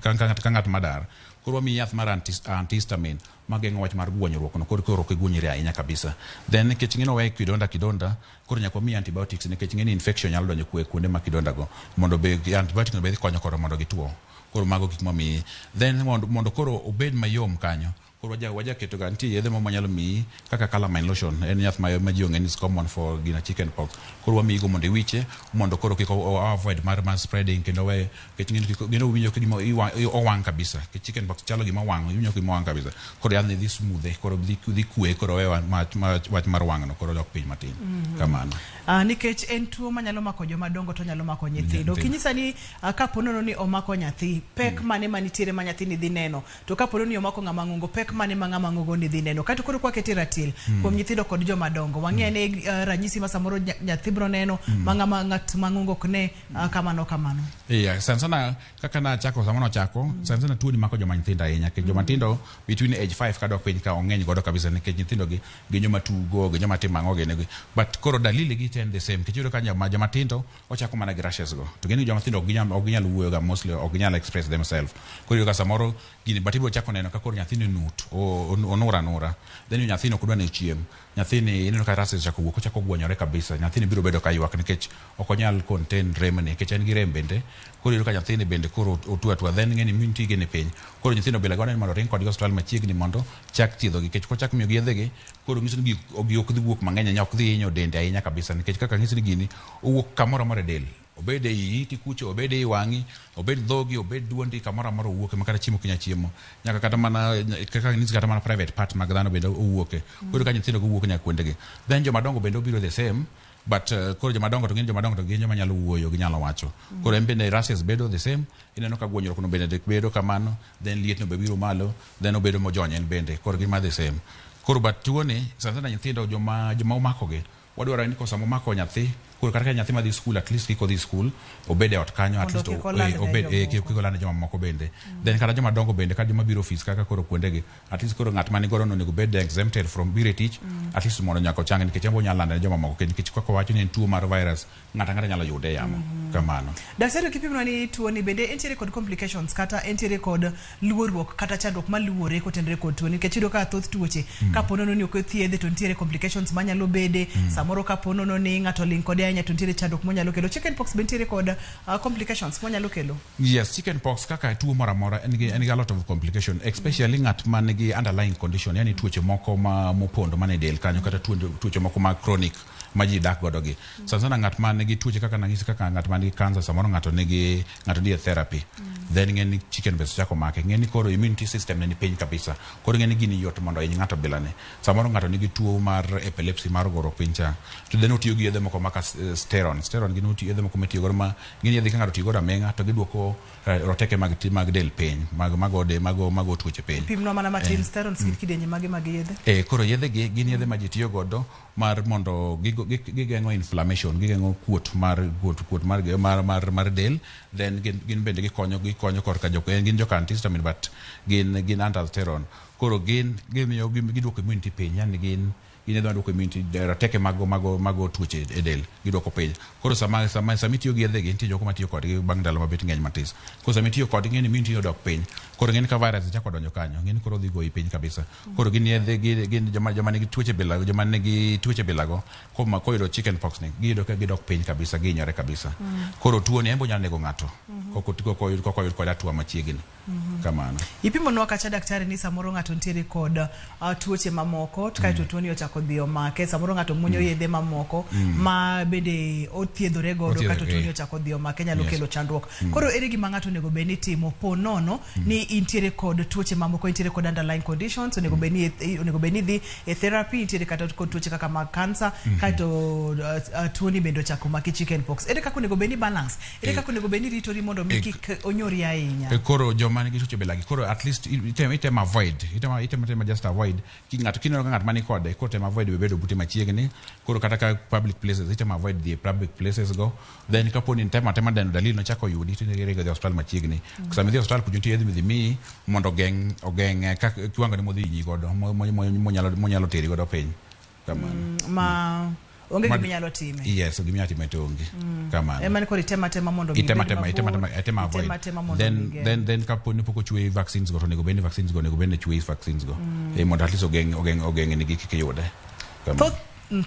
ka ng'at madar. Koro wamiyi yath mar antihistamine mageng'o wach mar gwonyruok no, koro ok igwonyri ahinya kabisa. Then nikech ing'e ni owe kidonda kidonda, koro nyaka wamiyi antibiotics nikech ing'e ni infection nyalo donjo kuonde ma kidonda go, mondo be antibiotic no be dhi konyo koro mondo gituo. Koro mago gik mamiyi. Then mondo koro obed mayom kanyo, koro waja keto ga nitie yedhe moko manyalo miyi kaka calamine lotion, en yath ma ji ong'e ni is common for gina chicken pox. Koro wamiyi go mondo iwiche, mondo koro kik avoid mar spreading, kendo we nikech ing'e ni kik gino winjo ka gima owang' kabisa. Nikech chicken pox chalo gima owang', iwinjo ka gima owang' kabisa. Koro yathni dhi smooth, koro dhi kwe, koro we wach mar wang' no koro dok piny matin. Kamano. Nikech en tuo manyalo mako joma dongo to nyalo mako nyithindo. Nyithindo. Kinyisa ni kapo nono ni omako nyathi, pek mane manitiere ma nyathini dhi neno? To kapo ni omako ng'ama ng'ongo, pek mane ma ng'ama ng'ongo ni dhi neno? Kato koro kwakete ratil kuom nyithindo kod joma dongo, wang'e ni ranyisi ma samoro nyathi biro neno, ma ng'at mang'ongo ok ne, kamano kamano. Yeah, sana sana kaka nachako sama nochako, sana sana tuo ni mako joma nyithindo ahinya, nikech joma tindo between age 5 kadok piny ka ong'eny godo kabisa, nikech nyithindo gi gin joma tugo, gin joma timo ang'o gini gi. But koro dalili gi ten the same, nikech iyudo ka joma tindo ochako mana gi rashes go. To gin joma tindo ok ginyal wuoyo ga mostly, ok ginyal express themselves. Koro iyudo ka samoro gini, but ibiro chako neno ka koro nyathini nut, onur anura. Then nyathini ok odwa ni ochiem. Nyathini ineno ka rashes ochako wuok, ochako gwonyore kabisa. Nyathini biro bedo ka ywak nikech ok onyal contain rem ni, nikech en gi rem bende. Koro iyudo ka nyathini bende koro otuo atua, then ng'eni immunity gi ni piny. Koro nyithindo bila gone mondo ring kodgi osiptal machiegni mondo chak thiedhogi, nikech kochak miyogi yedhegi, koro nyiso ni gi ok dhi wuok mang'eny ahinya, ok dhi hinyo dende ahinya kabisa, nikech kaka nyisi ni gini owuok kamoro amora e del. Obed e iti kucho, obed e wang'i, obed dhogi, obed duondi, kamoro amora owuoke, ma kata chiemo ok inyal chiemo. Nyaka kata mana, kaka nyisi kata mana private part mag dhano bende owuoke. Koro ka nyithindo go wuok nyaka kuondegi. Then joma dongo bende obiro the same, but koro joma dongo to gin joma dongo to gin joma nyalo wuoyo, ginyalo wacho. Koro en bende rashes bedo the same, ineno ka gwonyruok no bende bedo kamano, then liet no be biro malo, then obedo mojony en bende, koro gima the same. Koro but tuo ni, sana sana nyithindo joma omakogi, wadwaro ni kosa momako nyathi, koro kata ka nyathi madhi skul, at least kik odhi skul, obed e ot kanyo, at Mondo least kik oland ne obed, jomoko. kik oland ne jomamoko bende. Then kata joma dongo bende, kata joma biro ofis kaka koro kuondegi, at least koro ng'at mani godo no onego bed exempted from biro e tich, at least mondo nyaka ochang, nikech en bo onyalo lando ne jomamoko, nikech kaka wacho ni en tuo mar virus, ng'ato ang'ata nyalo yude e yamo. Kamano. Daktari, kipimnwa ni tuo ni bende entiere kod complications kata entiere kod luoruok kata chandruok maluwore kotenore kod tuo ni, nikech iyudo ka thoth tuoche kapo nono ni ok othiedhe to nitiere complications manyalo bede, samoro kapo nono ni ng'ato oling' kode ahinya to nitiere chandruok monyalo kelo. Chicken pox be nitiere kod complications monyalo kelo? Yes, chicken pox kaka tuo moro amora en gi a lot of complication, especially ng'at man gi underlying condition, yani tuoche moko ma mopondo man e del kanyo, kata tuoche moko ma chronic ma ji dak godo gi. Sana sana ng'at man nigi tuoche kaka nang'isi kaka ng'at man nigi cancer, samoro ng'ato ni e therapy. Then ng'e ni chicken pox chako make, ng'e ni koro immunity system ne ni piny kabisa. Koro ng'e ni gini yot mondo hiny ng'ato bilane. Samoro ng'ato nigi tuo mar epilepsy mar goruok piny cha. To then otiyo gi yedhe moko maka steroid. Steroid gin yedhe moko mitiyo godo ma gin yedhe ka ng'ato tiyo godo aming'a to giduoko roteke mag del piny, mago tuoche piny. Pimnwa mana matin, steroids gin kidienje mage mag yedhe? Koro yedhe gi gin yedhe ma ji tiyo godo mar mondo gigo Gigeng'o inflammation, gigeng'o kuot mar kuot kuot mar mar mar, mar del. Then gin bende gikonyo korka jok gin joka antihistamine, but gin antialdosterone. Koro gin gimiyo giduoko immunity piny, yani gin yedhe maduoko immunity, rateke mago tuoche e del giduoko piny. Koro sama itiyo gi yedhe gi, nitie joko matiyo kodgi bang' ndalo mabet ng'eny matis. Koro sama itiyo kodgi, ng'eni immunity odok piny. Koro ng'eni ka virus chako donjo kanyo, ng'eni koro dhi goyi piny kabisa. Koro gin yedhe, gin joma nigi tuoche bila, joma nigi tuoche bilago koma koyudo chicken pox ni, giyudo ka gidok piny kabisa, gihinyore kabisa. Koro tuo ni en bo nyalo nego ng'ato kok oyud kod hatua machiegni kamano. Ipimonwa kacha, daktari, ni samoro ng'ato nitiere kod tuoche mamoko to kaeto tuoni ochako dhi omake. Samoro ng'ato muonyo yedhe mamoko ma bende othiedhore godo, kato tuoni ochako dhi omake, nyalo kelo chandruok. Koro ere gima ng'ato onego bed ni timo po nono ni intiere kod tuoche mamoko, intiere kod underlying conditions, onego bed ni idhi e therapy, intiere kata kod tuoche kaka mag cancer, kaeto tuoni bende ochako maki, chicken pox? Ere kaka onego bed ni balance? Ere kaka onego bed ni ritori mondo mi kik onyori ahinya? Koro joma nigi tuoche bilagi, koro at least item avoid, item just avoid ki ng'ato kineno ka ng'at mani kode. Koro tem avoid bedo bute machiegni. Koro kata ka public places, item avoid the public places go. Then kapo ni item atema neno dalili no chako yudi, to iringo dhi osiptal machiegni. Sama idhi osiptal kucho, nitie yedhe midhi miyi mondo ogeng' kiwango ni modhi hinyi godo, monyalo teri godo piny kamano. Ma onge gima inyalo time? Yes, gima inyalo time to onge kamano. Ema ni koro item atema mondo mi itema ibed tema itema mabor, tema itema avoid. Item atema mondo Then mi igeng'. then kapo ni pok ochweyi vaccines go, to onego bed ni vaccines go, onego bed ni chweyi vaccines go, mondo at least ogeng' nigi kik iyude. Kamano.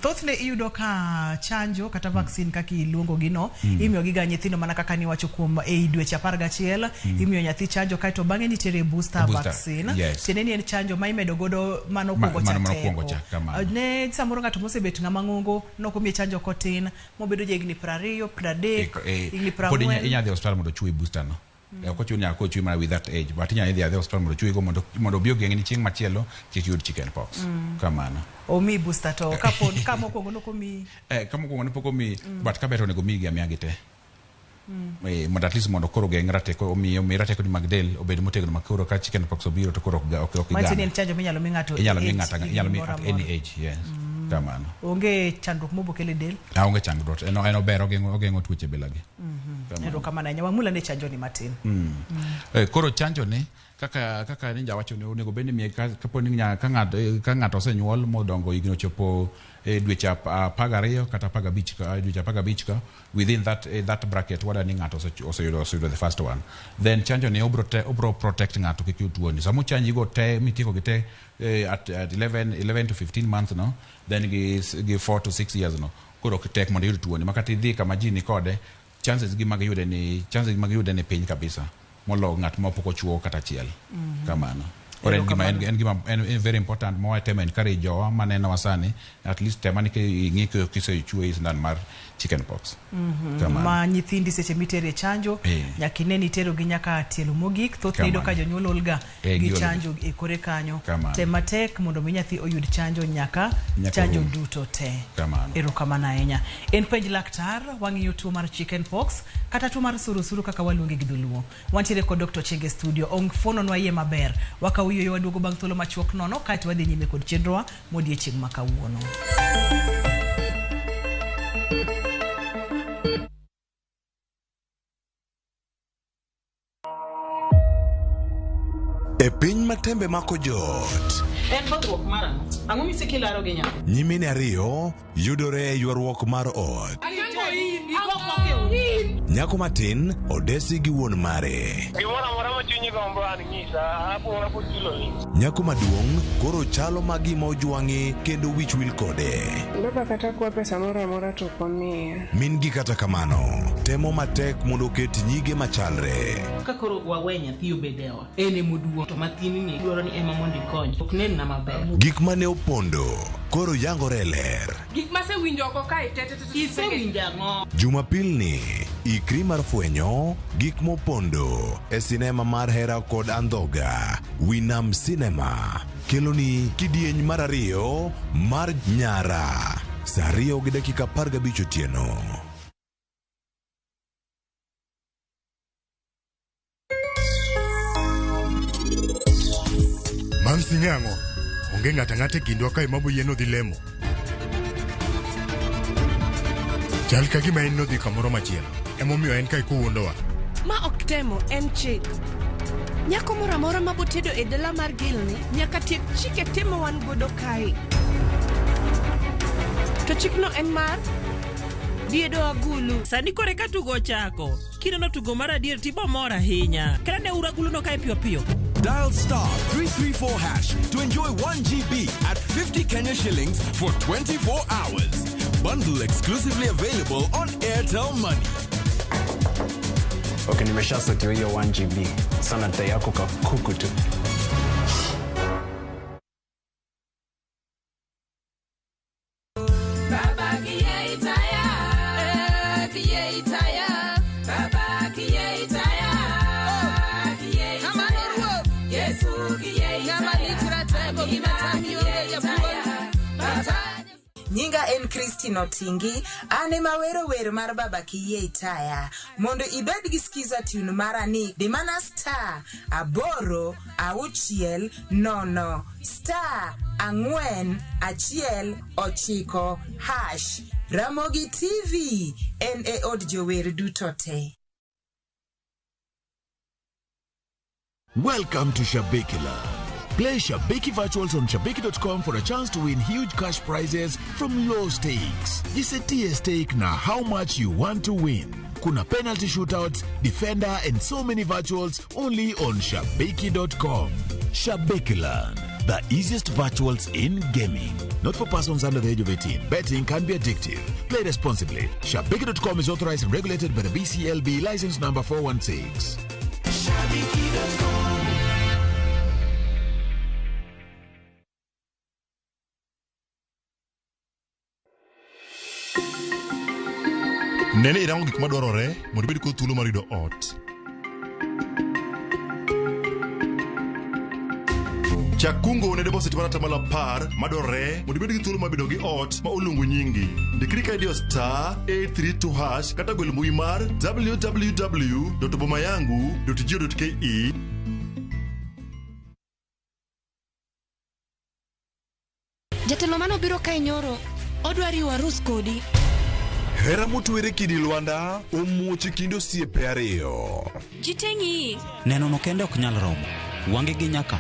Thothne iyudo ka chanjo kata vaccine kaka iluongo gi no, imiyo gi ga nyithindo mana kaka niwacho kuom ei dweche 11. Imiyo nyathi chanjo, kaeto bang'e nitiere booster, Booster, vaccine. Yes. Tiende ni en chanjo ma imedo godo mano kuongo cha mano teko. mokwongo cha, kamano. Ne samoro ng'ato mosebet ng'ama ng'ongo nokomiye chanjo kotin, mobedo ja higni 20, 30, higni Pod 40. Inya dhi e osiptal mondo ochweyi booster no. Ok ochuno nyaka kochweyi mana with that age, but inya dhi adhi e osiptal mondo ochweyi go, mondo obi ogeng'ni chieng' machielo kik yud chicken pox kamano. Omi booster to kapod ka mokwongo nokomiyi? Ka mokwongo ne pok omiyi, but kaber to onego migi amiya gi te. Mondo at least mondo koro ogeng' rateko, omi rateko ni mag del obed motegno, ma koro ka chicken pox obiro to koro ok Manyiso ni igame. en chanjo minyalo mi ng'ato Inyalo mi e age, ng'ato, inyalo mi higni moro at any amora. age, yes, kamano. Onge chandruok mobokelo e del? Aonge chandruok, en ober, ogeng'o tuoche bilagi. Kamano. Erokamano ahinya. Wamul ane chanjo ni matin. Koro chanjo ni kaka ninja wacho ni onego bed ni miye kapo ni ka ng'ato osenyuol modongo higni ochopo dweche 12 kata 15 ka dweche 15 ka within that bracket, wada ni ng'ato oseyudo the first one, then chanjo ni obro protect ng'ato kik yud tuoni. Sama ochanji go te mitieko gi te, at 11 to 15 months no, then gi 4 to 6 years no, koro ok tek mondo iyud tuoni. Ma kata idhi kama ji ni kode, chances mag yude ni piny kabisa molo ng'at ma pok ochuo kata achiel kamano. Koro en gima en very important ma watemo encourage jowa manenowa sani, at least tema ni ing'i kisechuoyi sindan mar chicken pox. Kamano. Ma nyithindi seche mitere chanjo, nyaka ine ni iterogi nyaka tielo mogik. Thothne iyudo ka Kamano. jonyuol olga gi giol ga. chanjo e kore kanyo. Kamano. Tem matek mondo mi nyathi oyud chanjo nyaka Nyaka chanjo orum. duto te. Kamano. Erokamano ahinya. En Penj Laktar, wang'iyo tuo mar chicken pox kata tuo mar surusuru kaka waluonge gi dholuo. Wantiere kod Dr. Chenge e studio. Ong'fuononwa iye maber. Wakawo yueyo, waduogo bang' thuolo machuok nono, kaeto wadhi nyime kod chenrowa modiechieng' ma kawuono. E piny ma tembe mako joot, En bothruok mar ang'o? Ang'o misekilaro gi nyathi? Nyimine ariyo yudore e ywaruok mar ot. Nyako matin odesi gi wuon mare. Gimoro amora ma chunyi gombo an nyisa, abo chuloni. Nyako maduong' koro chalo ma gima ojwang'e kendo wich wil kode. Baba kata kwa pesa moro amora to ok omiya. Min gi kata kamano temo matek mondo oket nyige machalre. Ka koro wawe nyathi obed e ot, en emoduong' to mathinni dwaro ni ema mondo ikony. Ok nenna maber. Gik mane opondo koro yangore e ler. Gik masewinjo oko kae te te te te. Isewinjo ang'o? Jumapil ni ikri mar fwenyo gik mopondo e sinema mar hera kod andhoga. Winam Cinema keloni kidieny mar ariyo mar Nyara saa 2:15 otieno. Mamsi ng'ang'o, onge ng'ato ang'ata e kindwa kae maboyie nodhi lemo. Chal ka gima en nodhi kamoro machielo. Emomiyo en kae kowuondowa. Ma ok temo, en chik. Nyako moro amora mabotedo e dala mar Gilni nyaka tiek chike te ma wan godo kae. To chikno en mar diedo agulu. Sani kore ka tugo ochako. Kineno tugo mar adier tibo mor ahinya. Kata ne uru aguluno kae piyo piyo. Dial star 334 hash to enjoy 1 GB at 50 Kenya shillings for 24 hours. Bundle exclusively available on Airtel Money. Okay, nimeshasetiwa hiyo 1 GB. Sana dai yako kakuku tu. Baba kiyeitaya, kiyeitaya, Baba kiyeitaya, kiyeitaya, Yesu kiyeitaya, kiyeitaya, Nyinga en Christine Otingi, an ema wero wer mar Baba Kiyie Itaya. Mondo ibed gi skiza tune mara ni di mana star 8 6 0 star 4 1 9 hash. Ramogi TV en e od jower duto te. Welcome to Shabiki Land. Play Shabiki Virtuals on Shabiki.com for a chance to win huge cash prizes from low stakes. Jisetie stake na how much you want to win. Kuna penalty shootouts, defender, and so many virtuals only on Shabiki.com. Shabiki Land, the easiest virtuals in gaming. Not for persons under the age of 18. Betting can be addictive. Play responsibly. Shabiki.com is authorized and regulated by the BCLB license number 416. Shabiki.com. Nene irango gik madwarore mondo ibed kod thuolo mar yudo ot. Chak kungo ne deposit mar 10% madwarore mondo ibed gi thuolo mar bedo gi ot ma oluongo nyingi. Ndikri ka idiyo star 832 hash kata gwel mbui mar www.bomayangu.go.ke. Jatelo manobiro kae nyoro, odwa riwo arus kodi. Hera motwere kidi Lwanda omuoch e kind osiepe ariyo. Ji te ng'iyi. Neno no kende ok nyal romo. Wange gi nyaka.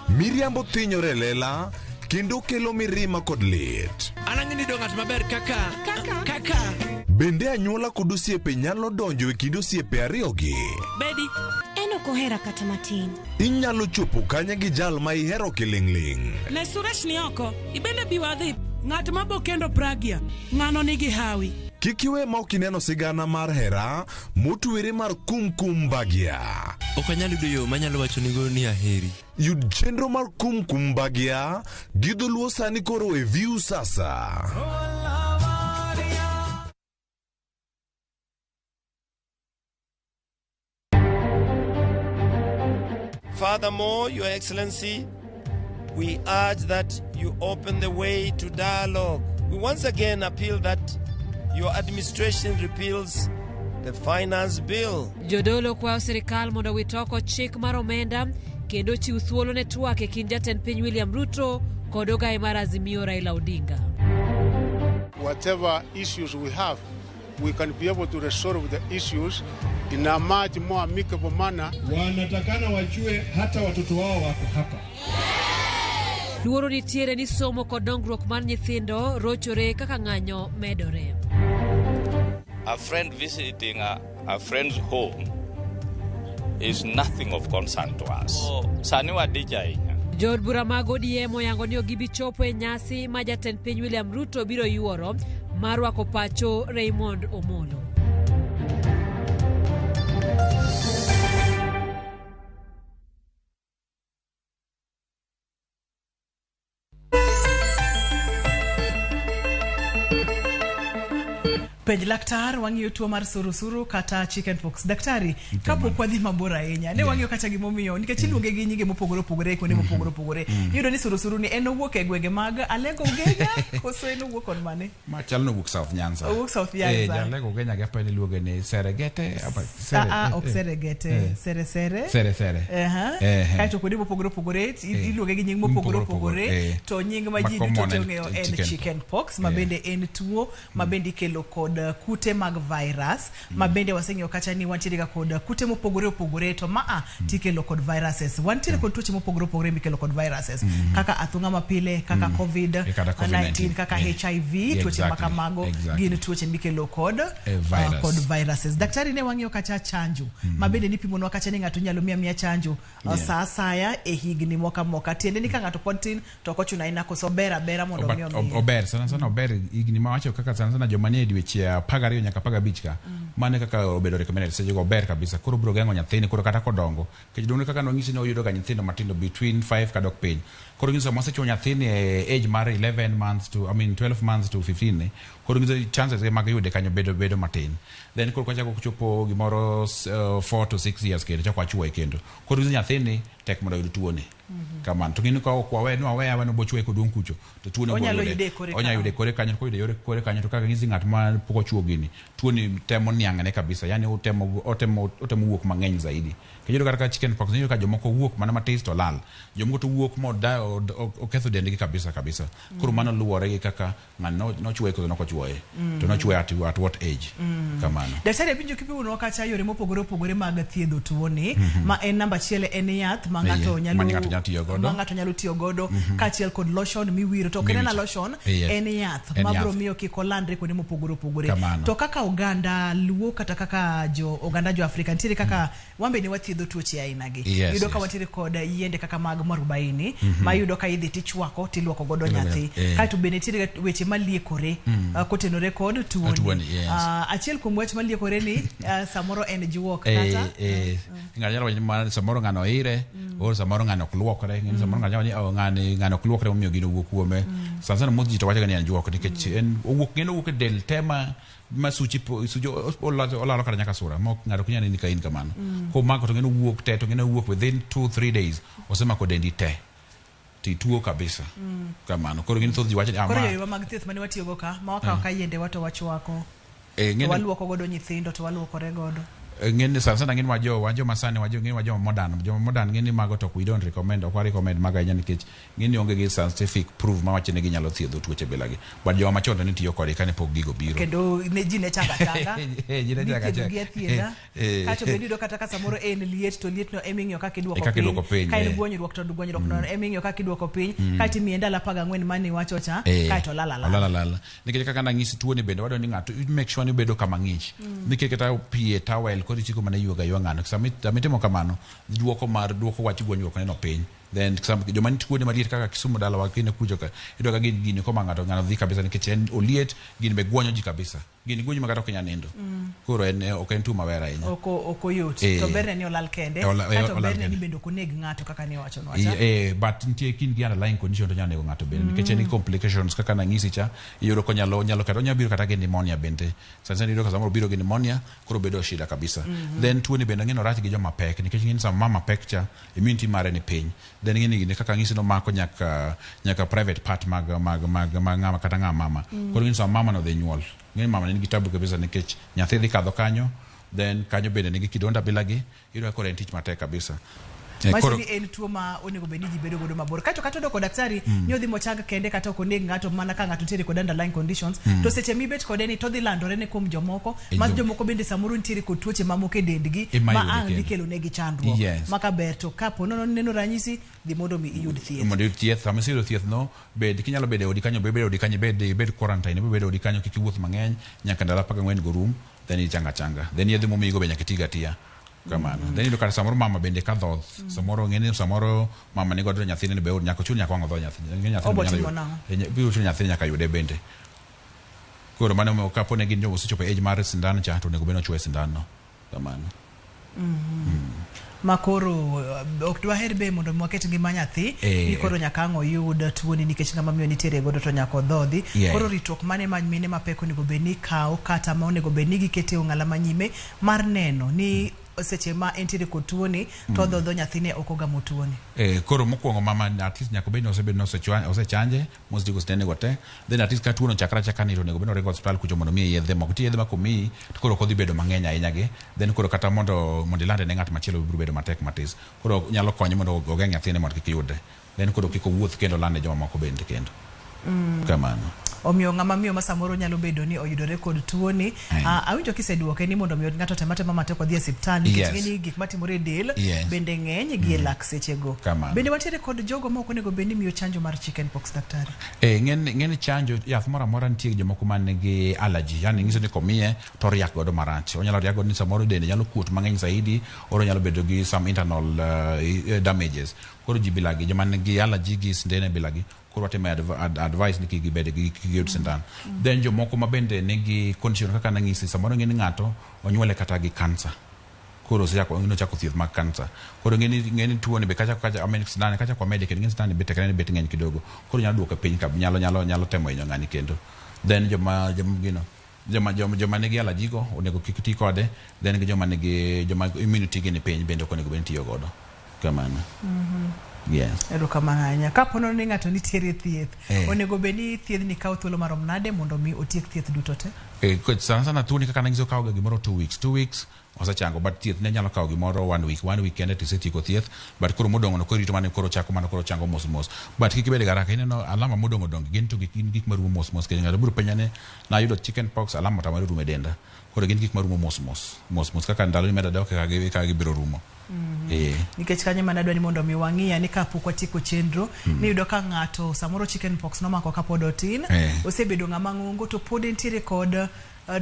Miriambo thinyore e lela kendo kelo mirima kod lit. An ang'e ni do ng'at maber kaka kaka. Bende anyuola kod osiepe nyalo donjo e kind osiepe ariyogi. Bedi. En ok ohera kata matin. Inyalo chopo kanye gi jal ma ihero kiling'ling'. Ne Suresh ni oko. Ibende bi wadhi. Ng'at ma bokendo Pragya, ng'ano nigi hawi. Kik iwe ma ok ineno sigana mar hera motwere mar Kumkum Bhagya. Ok anyal yudo yo manyalo wachonigo ni aheri. Yud chenro mar Kumkum Bhagya gi dholuo sani koro e View Sasa. Furthermore, Your Excellency, we urge that you open the way to dialogue. We once again appeal that your administration repeals the finance bill. Jodolo kwayo sirikal mondo owit oko chik mar omenda kendo chiw thuolo ne twak e kind jatend piny William Ruto kod ogaye mar Azimio Raila Odinga. Whatever issues we have, we can be able to resolve the issues in a much more amicable manner. Wanatakana wajue hata watoto wao wako hapa. Luoro nitiere ni somo kod dongruok mar nyithindo rochore kaka ng'anyo medore. A friend visiting a friend's home is nothing of concern to us. So, sani wadich ahinya. Jood bura mag ODM oyango ni ok gibi chopo e nyasi ma jatend piny William Ruto biro yuoro mar rwako pacho Raymond Omolo. Penj laktar wang'iyo tuo mar surusuru kata chicken pox. Daktari, kapok wadhi mabor ahinya, ne wang'iyo kata gimomiyo nikech iluonge gi nyinge mopogore opogore e kuonde mopogore opogore. Iyudo ni surusuru ni en owuok e gwenge mag Alego Ugenya koso en owuok kon mane? Ma chal ni owuok South Nyanza. Owuok South Nyanza. Jalego Ugenya gi apani iluonge ni Serengeti. Sere, Ah, ah, ok Serengeti, Sere Sere. Sere Sere. Aha. Kaeto kuonde mopogore opogore iluonge gi nying mopogore opogore to nying ma ji duto te ong'eyo en chicken pox ma bende en tuo ma bende ikelo kod kute mag virus ma bende waseng'iyo kacha ni wantiere ga kod kute mopogore opogore to maa tikelo kod viruses. Wantiere kod tuoche mopogore opogore mikelo kod viruses kaka athung'a mapile, kaka COVID-19, kaka HIV, tuoche ma kamago gin tuoche mikelo kod kod viruses. Daktari, ne wang'iyo kacha chanjo ma bende nipimonwa kacha ni ng'ato nyalo miya chanjo sa asaya e higni moka moka. Tiende ni ka ng'ato pod tin to ok ochuno ahinya koso ber abera mondo mi omiye. Ober sana sana, ober higni mawacho kaka sana sana joma nie dweche 12 nyaka 15 ka, mano kaka obedo recommended seche go ober kabisa. Koro biro geng'o nyathini koro kata kodongo nikech donge kaka nwang'isi ni oyudo ga nyithindo matindo between 5 kadok piny. Koro nyiso mosechuo nyathini e age mar 11 months to I mean 12 months to 15 ni, koro nyiso chances ge mag yude kanyo bedo matin. Then koro kwachako chopo gimoro 4 to 6 years kendo chako wachuoye kendo. Koro nyiso nyathini tek mondo oyud tuoni. Kamano. To ng'eni ka ok wawe no aweya aweya nobochuoye koduong' kucho to tuoni Onyalo yude e kore onyalo yude kore kanyo koyude yore kore kanyo to kaka ng'isi ng'at ma pok ochuo gini tuoni temo niang'ne kabisa, yani otemo wuok mang'eny zaidi. Kiyudo kata ka chicken pox iyudo ka jomoko wuok mana matis to lal, jomoko to wuok moda oketho dendgi kabisa kabisa. Koro mano luwore gi kaka ng'ano nochuoye koso nokochuoye to nochuoye at what age. Kamano. Daktari, awinjo kipimonwa kacha yore mopogore opogore mag thiedho tuoni ma en namba achiel en yath ma ng'ato nyalo tiyo godo, ma ng'ato nyalo tiyo godo kaachiel kod lotion miwiro. To ok en lotion, en yath mabiro miyo kik olandre kuonde mopogore opogore. To kaka oganda Luo kata kaka jo oganda jo Afrika nitiere kaka wambe ni wathiedho tuoche aina gi. Iyudo ka wantiere kod yiende kaka mag mwarubaini ma iyudo ka idhi tichwako tiluoko godo nyathi. Kaeto bende nitiere weche maliekore kotenore kod tuoni. Achiel kuom wach maliekore ni samoro en juok kata ng'ato nyalo wacho ni samoro ng'ano ire or samoro ng'ano ok luokre. Samoro ng'ato nyalo wacho ni ng'ano ok luokre omiyo gino owuok kuome. Sana sana moth ji to wacho ga ni en juok nikech en owuok ng'eno owuok e del te ma suchi olalo kata nyaka sura ma ng'ato ok nyal neni ka in kamano. Komako to ng'eno wuok te to ng'eno wuok within 2-3 days osemako dendi te tituo kabisa. Kamano. Koro gin thoth ji wacho ni koro yore mag thieth mane watiyogo ka ma wakawo ka yiende wa to wachwako to waluoko godo nyithindo to waluokore godo. Ng'eni sana sana ng'eni wajo masani wajo ng'eni wajo modern jo modern ng'eni mago to we don't recommend, ok wa recommend mago ahinya nikech ng'eni onge gi scientific proof ma wacho ni ginyalo thiedho tuoche bilagi. But joma machon to ne tiyo kodgi kane pok gigo biro. Kendo ne ji ne changa changa. Ji ne changa changa. Gi athiedha. Kato bende iyudo kata ka samoro en liet to liet no eming'iyo kaka iduoko piny. Ka en gwonyruok to gwonyruok no eming'iyo kaka iduoko piny. Kaeto imiye ndalo 14 mane iwacho cha kaeto olal alala. Olal alala. Nikech kaka nang'isi tuoni bende wadwa ni ng'ato make sure ni bedo kama ng'ich. Nikech kata pi e towel koro ichiko mana yuoga ywa ng'ano. Sama itimo kamano duoko mar duoko wach gwonyruok neno piny. Then joma nitie kuonde maliet kaka Kisumu dalawa kine kucho ka iyudo ka gini koma ng'ato dhi kabisa nikech en oliet gini be gwonyo ji kabisa. Gini gwonyo ma kata ok inyal nindo. Koro en ok en tuo maber ahinya. Ok oyot. To berne ni olal kende. Kato berne ni bende ok oneg ng'ato kaka ne iwachonwa cha. But nitie kind gi underlying condition to nyalo nego ng'ato bende nikech en gi complications kaka nang'isi cha iyudo ko nyalo kata onyalo biro kata gi pneumonia bende. Sana sana iyudo ka samoro biro gi pneumonia koro bedo shida kabisa. Then tuoni bende ng'eno rach gi joma pek nikech ng'eni sama mama pek cha immunity mare ni piny. Then ng'eni gini kaka ng'isi no mako nyaka private part mag ng'ama kata ng'ama mama. Koro ng'eni sama mama no dhi nyuol. Ng'eni mama nigi tabu kabisa nikech nyathi dhi kadho kanyo, then kanyo bende nigi kidonda bilagi, iyudo ka koro en tich matek kabisa. Manyiso ni en tuo ma onego bed ni ji bedo godo mabor. Kato kata odoko daktari ni odhi mochang kende kata ok oneg ng'ato mana ka ng'ato nitiere kod underlying conditions to seche mibet kode ni to dhi landore ne kuom jomoko ma jomoko bende samoro nitiere kod tuoche mamoko e dendgi ma ang' dhi kelo negi chandruok. Ma ka ber to kapo nono neno ranyisi dhi mondo mi iyud thieth. Mondo iyud thieth, sama iseyudo thieth no bed kinyalo bedo e odi kanyo bed e odi kanyo ibed quarantine, ibed e odi kanyo kik iwuoth mang'eny nyaka ndalo 14 go rum then ichanga changa. Then yedhe momiyigo be nyaka itigo atiya. Kamano. Then iyudo kata samoro mama bende ka dhoth. Samoro ng'eni samoro mama ni godo nyathine ni be nyaka ochun nyaka wang' odho nyathine. Nyathine chuno nyathine nyaka yude bende. Koro mano omiyo kapo ne gin jogo osechopo e age mar sindan cha to onego bed ni ochuoye sindan no. Kamano. Ma koro ok dwaher be mondo mi waket ngima nyathi ni koro nyaka ang' oyud tuoni nikech ng'ama miyo nitiere godo to nyaka odhodhi. Koro ritruok mane ma mine mapek onego bed ni kawo kata ma onego bed ni gikete ong'ala manyime mar neno ni seche ma entiere kod tuoni to odhodho nyathine ok ogamo tuoni. Koro mokwongo mama at least nyaka obed ni osebed ni osechanje mosetieko sindene go te. Then at least ka tuono ochakre achaka ni to onego bed ni oringo osiptal kucho mondo omiye yedhe moko. Nitie yedhe ma komiyi to koro ok odhi bedo mang'eny ahinya gi. Then koro kata mondo ilande ne ng'at machielo biro bedo matek matis. Koro nyalo konye mondo ogeng' nyathine mondo kik yude. Then koro kik owuoth kendo oland ne jomamoko bende kendo. Kamano. Omiyo ng'ama miyo ma samoro nyalo bedo ni oyudore kod tuoni, awinjo kiseduoke ni mondo mi ng'ato otem atema matek odhi e osiptal nikech ng'eni gik matimore e del bende ng'eny gi e lak sechego. Kamano. Bende wantiere kod jogo ma ok onego bed ni miyo chanjo mar chicken pox, daktari? Ng'eny chanjo, yath moro amora nitie jomoko man gi allergy, yani nyiso ni komiye to oriak godo marach. Onyalo riak godo ni samoro dende nyalo kuot mang'eny zaidi, or onyalo bedo gi some internal damages. Koro ji bilagi, joma nigi allergy gi sindene bilagi, koro watimo advice ni kik gibed gi, kik giyud sindan. Then jomoko ma bende nigi condition kaka nang'isi, samoro ng'eni ng'ato onyuole kata gi cancer. Koro osechako, nochako thieth mag cancer. Koro ng'eni tuo ni be kacha, kacha, I mean, sindan kacha kwa mede kendo ng'eni sindan ni be tekre ni bet ng'eny kidogo. Koro nyalo duoke piny kab, nyalo temo hinyo ng'ani kendo. Then joma nigi allergy go onego kik ti kode, then gi joma immunity gi ni piny bende ok onego bed ni tiyo godo. Kamano. Yes. Erokamano ahinya. Kapo ni ng'ato nitiere thieth, onego bed ni thiedhni kawo thuolo marom nade mondo mi otiek thieth duto te? Sana sana tuoni kaka nanyiso kawo ga gimoro 2 weeks. 2 weeks osechango, but thieth ne nyalo kawo gimoro 1 week. 1 week kende tisetieko thieth, but koro modong' no koro irito mana koro chako mana koro chango mos mos. But kik ibed gi haraka, ineno alama modong' odong' gin to gin gik marumo mos mos. Nikech ng'ato biro penja ni nayudo chicken pox, alama otamore rumo e denda. Koro gin gik marumo mos mos. Mos mos kaka ndalo imedo dok e kaka gibiro rumo. Nikech kanyo ema nadwa ni mondo mi wang'iya ni kapok watieko chenro, niyudo ka ng'ato samoro chicken pox nomako kapod otin, osebedo ng'ama ng'ongo to pod entiere kod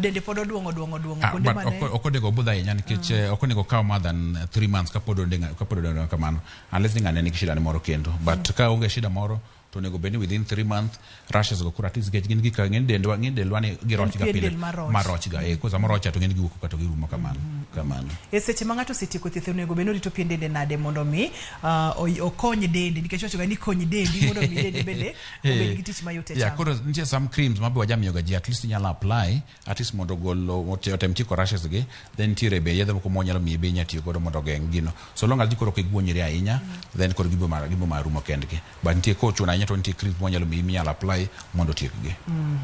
dende pod oduong'o duong'o duong'o kuonde mane ok onego obudh ahinya nikech ok onego okaw more than 3 months kapod odonge kamano, unless ni ng'ane nigi shida ne moro kendo. But ka onge shida moro to onego bed ni within 3 months rashes go koro at least nikech gin gik ng'eny dendwa, ng'eny delwa ni giroch ga pile. Maroch ga, koro samoro rocha to ng'eny giwuok ka to girumo kamano. Kamano. E seche ma ng'ato osetieko thieth onego bed ni orito pien dende nade mondo mi okony dende, nikech wacho ga ni kony dendi mondo mi dendi bende obed gi tich mayot e chango. Koro nitie some creams ma be wajamiyo ga ji at least inyalo apply at least mondo ogol otem tieko rashes gi. Then nitiere be yedhe moko mwanyalo miyi be inyalo tiyo godo mondo ogeng' gino. So long as koro ok iguonyri ahinya, then koro gibo mar rumo kendgi. But nitie kochuno ahinya to nitie creams mwanyalo miyi minyalo apply mondo otiekgi.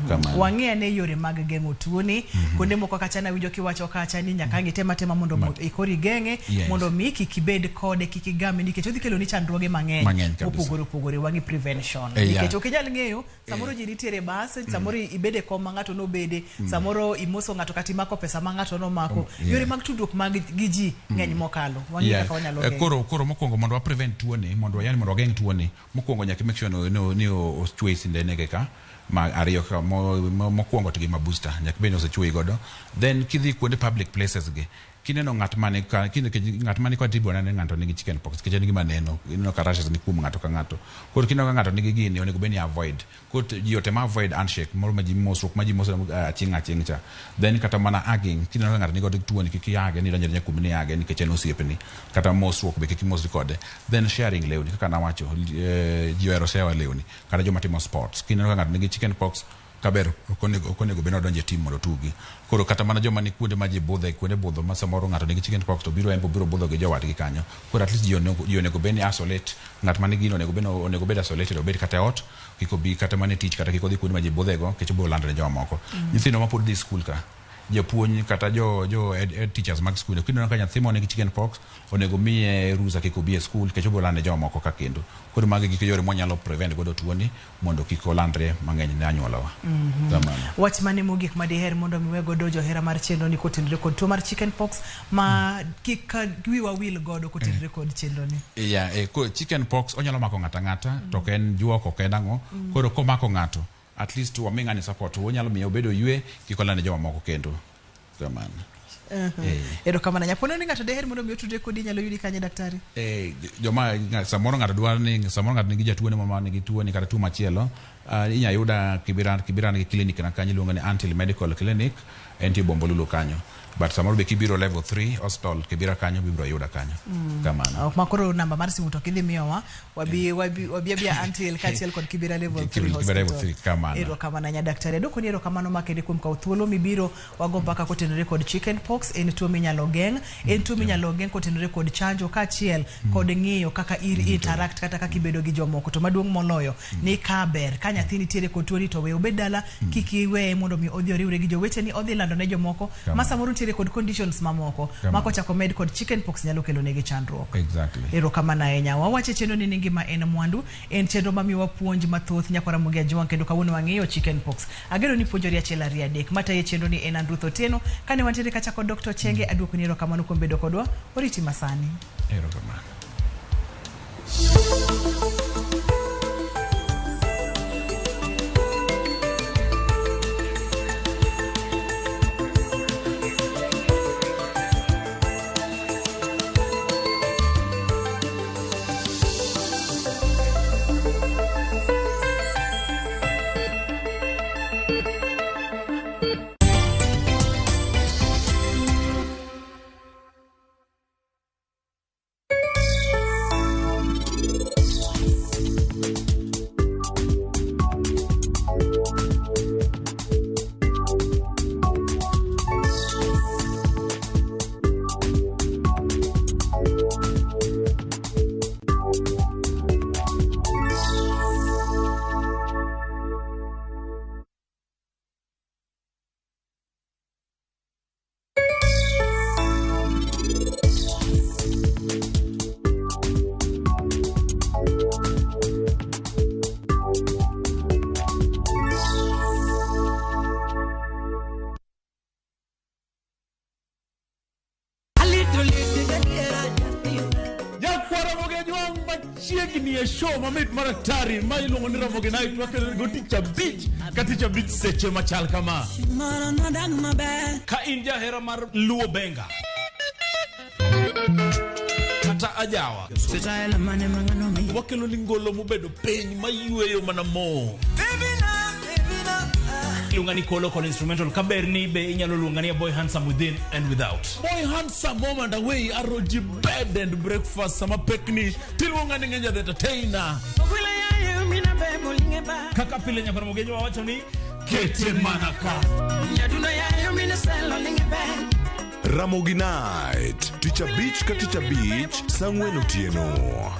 Kamano. Wang'i ane yore mag geng'o tuoni. Kuonde moko kacha nawinjo kiwacho kacha ni nyaka ang' item atema mondo ikori geng'e, mondo mi kik ibed kode, kik igame, nikech odhi keloni chandruoge mang'eny mopogore opogore. Wang'i prevention. Nikech ok inyal ng'eyo, samoro ji nitiere bas, samoro ibede kom ma ng'ato nobede, samoro imoso ng'ato kata imako pesa ma ng'ato nomako. Yore mag tudruok mag gi ji ng'eny mokalo. Wang'i kaka wanyalo geng'o. Koro mokwongo mondo wa prevent tuoni, mondo wageng' tuoni, mokwongo nyaka make sure ni ochwe sindene ge ka ma ariyo ka mokwongo to gi ma booster nyaka bed ni osechweyi godo. Then kidhi kuonde public places gi, kineno ng'at mane ka, ng'at mane kod tibona ni ng'ato nigi chicken pox, nikech en gima neno, ineno ka rashes ni kuom ng'ato ka ng'ato. Koro kineno ka ng'ato nigi gini, onego bed ni avoid. Koro ji otem avoid handshake, moro ma ji mosruok, ma ji mosre, aching' aching' cha. Then kata mana hugging, kineno ka ng'ato nigi tuoni, kik iyage, ni donjo kuom ni iyage nikech en osiepni. Kata mosruok be kik imosri kode. Then sharing lewni, kaka nawacho, ji ohero share lewni, kata joma timo sports. Kineno ka ng'ato nigi chicken pox, kaber ok onego bed ni odonjo e team mondo otugi. Koro kata mana joma ni kuonde ma ji budhe, kuonde budho ma samoro ng'ato nigi chicken pox to biro en biro budho gi jowadgi kanyo. Koro at least ji onego bed ni isolate, ng'at ma nigi gino onego bed isolated, obed kata e ot, kik obi kata mana e tich, kata kik odhi kuonde ma ji budhego, nikech obiro lando ne jomamoko. Nyithindo ma pod dhi skul ka, japuonj kata jo ed teachers mag skul, kineno ka nyathi moro nigi chicken pox, onego miye rusa kik obi e skul, nikech obiro lando ne jomamoko ka kendo. Koro magi gik yore mwanyalo prevent godo tuoni mondo kik olandre mang'eny ne anyuolawa. Kamano. Wach mane mogik ma diher mondo mi we godo johera mar chenro ni kotenore kod tuo mar chicken pox ma kik wiwa wil godo kotenore kod chenro ni? Chicken pox onyalo mako ng'ato ang'ata, to ok en juok, ok en ang'o. Koro komako ng'ato, at least wami ng'ani support, wanyalo miyo obedo ywe, kik oland ne jomamoko kendo. Kamano. Erokamano. Nyapono ni ng'ato deher mondo mi otudre kodi, inyalo yudi kanye daktari? Joma samoro ng'ato dwaro ni samoro ng'ato nigi jatuo ne ma nigi tuo ni kata tuo machielo, inyalo yuda Kibira gi clinic na kanyo iluongo ni Antil Medical Clinic, entie Bombolulu kanyo. But samoro be kibiro level 3 hospital Kibera kanyo bibiro yuda kanyo. Kamano. Ok ma koro namba mar simu to kidhi miyowa wabi wabi wabi abia Anthill kaachiel kod Kibera level 3 Kibera level hospital. 3, kamano. Erokamano ahinya daktari. Adwoko ni erokamano makende kuom kawo thuolo mibiro wago mbaka kotenore kod chicken pox. En tuo minyalo geng', en tuo minyalo geng' kotenore kod chanjo kaachiel kod ng'iyo kaka interact kata kaka ibedo gi jomoko. To maduong' moloyo ni ka ber ka nyathi nitiere kod tuoni to we obed dala, kik iweye mondo mi odhi oriwre gi joweteni, odhi lando ne jomoko ma samoro nitiere kod conditions mamoko ma kochako med kod chicken pox nyalo kelo negi chandruok. Exactly. Erokamano ahinya. Wawache chenro ni ngima en mwandu, en chenro mamiyowa puonj mathoth nyakwara Ramogi Ajwang' kendo kawuono wang'iyo chicken pox. Ageno ni puonjori achiel ariyo adek. Matayo chenro ni en Andruth Otieno. Kane wantiere kacha kod Dr. Chenge, aduoko ni erokamano kuom bedo kodwa. Oriti masani. Erokamano. Nyakwara Ramogi Ajwang' machiegni e show mamit mar atari ma iluongo ni Ramogi Night wakelo go tich abich ka tich abich seche machal kama. Ka in jahera mar Luo Benga kata ajawa, wakelo ni ngolo mobedo piny mayweyo mana mo. Iluonga ni Kolo kod instrumental kaber ni be inyalo luonga ni a boy handsome within and without. Boy handsome home and away aroji bed and breakfast sama pekni tiluonga ni Ng'enja the entertainer. Kaka pile nyakwara Ramogi Ajwang' wawacho ni kete mana ka. Ramogi Night, tich abich ka tich abich, saa ang'wen otieno.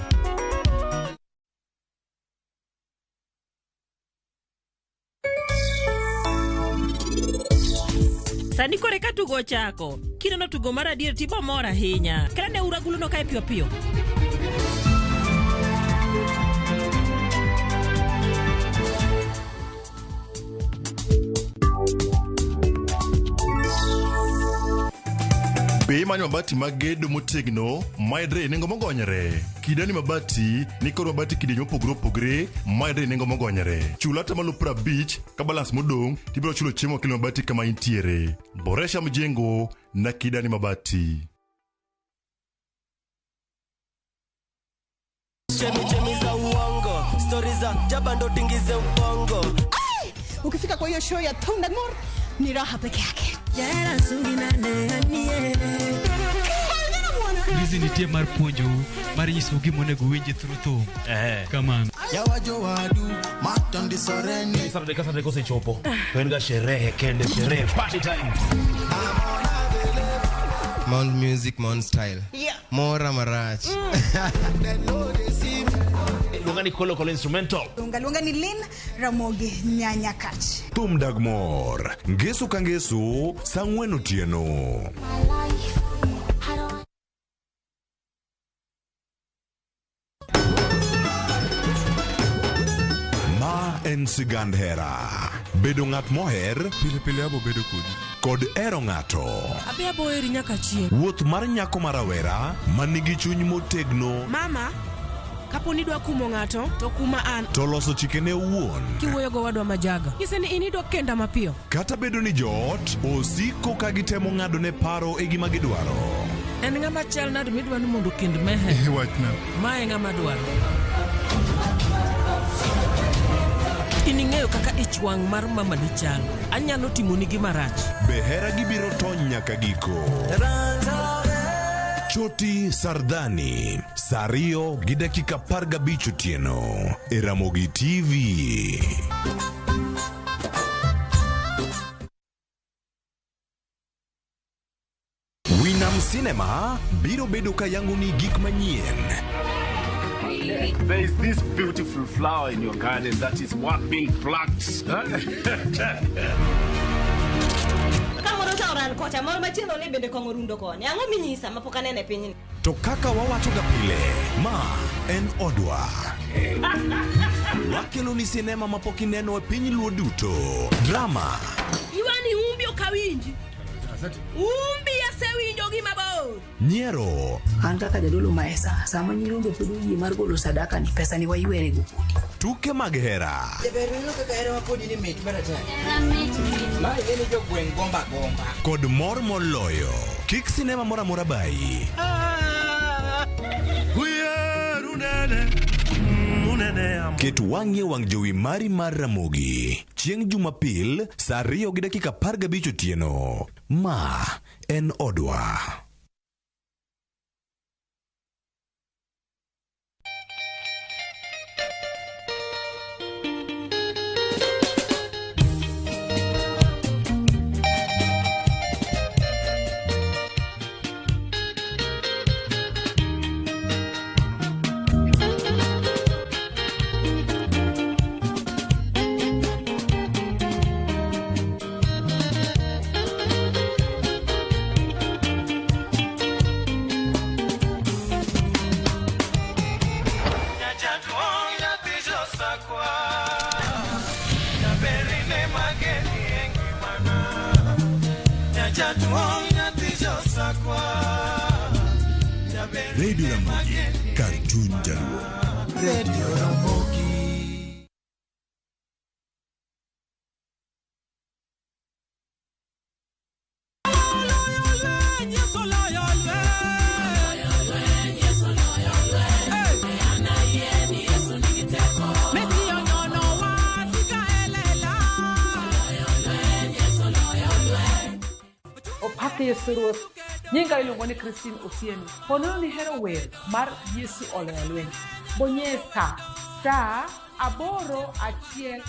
Sani kore ka tugo ochako, kineno tugo mar adier tibo mor ahinya. Kata ne uragulo no kae piyo piyo. Be imanyo mabati mag gedo motegno mayudre e nengo mogonyore? Kidani Mabati nikod mabati kidieny mopogore opogore mayudre e nengo mogonyore. Chul atamalo 50 ka balance modong' tibiro chulo chiemo kilo mabati kama intiere. Boresha mjengo na Kidani Mabati. Chemichemi za uongo, stori za jaba ndo tingize ubongo. Ukifika kwa hiyo show ya Thundagmore ni raha peke yake. Rizi nitie mar puonjou mar nyisou gima onego uwinji through thum. Kamano. Saturday ka Saturday kosechopo to en ga sherehe kende, sherehe, party time. Mount Music, Mount Style. Yeah. Mora marach. Luonga ni Kolo Kolo instrumental. Luonga luonga ni Lynn Ramogi Nyanyakach. Thum dag mor, ngeso ka ngeso, saa ang'wen otieno. Ma en sigand hera. Bedo ng'at moher pile pile abo bedo kodi. Kod hero ng'ato. Abe abo heri nyaka chieng'. Wuoth mar nyako ma rawera ma nigi chuny motegno Mama, kapo ni idwa kumo ng'ato, to kuma an. to loso chikene owuon. Kiwuoyo go wadwa majaga. Nyise ni in idwa kenda mapiyo. Kata bedo ni joot osiko ka gitemo ng'ado ne paro e gima gidwaro. En ng'ama chal nade midwa ni mondo okend Meher? Wachna. Ma e ng'ama dwaro. Nikech in ing'eyo kaka ich wang' mar mamani chalo. Anyalo timoni gima rach. Be hera gi biro tony nyaka giko? Choti Sardhani, saa 2:15 otieno e Ramogi TV. Winam Cinema biro bedo ka yangoni gik manyien. There is this beautiful flower in your garden that is worth being plucked. Kamoro cha oran kocha, moro machielo ni bende kong'o rundo koni. Ang'o minyisa mapok aneno e pinyni? To kaka wawachoga pile, ma en odwa. Wakelo ni sinema mapok ineno e piny Luo duto. Drama, Ywani umbi ok awinji. Umbi asewinjo gi mabor. nyiero, An kaka jadolo maesa, sama nyirombe pod oyie mar golo sadaka ni pesa ni waywere go kodi. tuke mag hera, Jaber ineno kaka hera kodi ni mit maratari. Ma ing'e ni jogweng' gomba gomba. kod mor moloyo. Kik sinema moro amora bayi. Ket wang'i e wang' jowi mari mar Ramogi chieng' Jumapil saa 2:15 otieno. Ma en odwa. Radio Ramogi, kar chuny Jaluo. Radio Ramogi. Opak Yesu Ruoth. Nyinga iluongo ni Christine Otieno. Ponono ni hero wer mar Yesu oloyo lweny. Bonyesa star 8 1.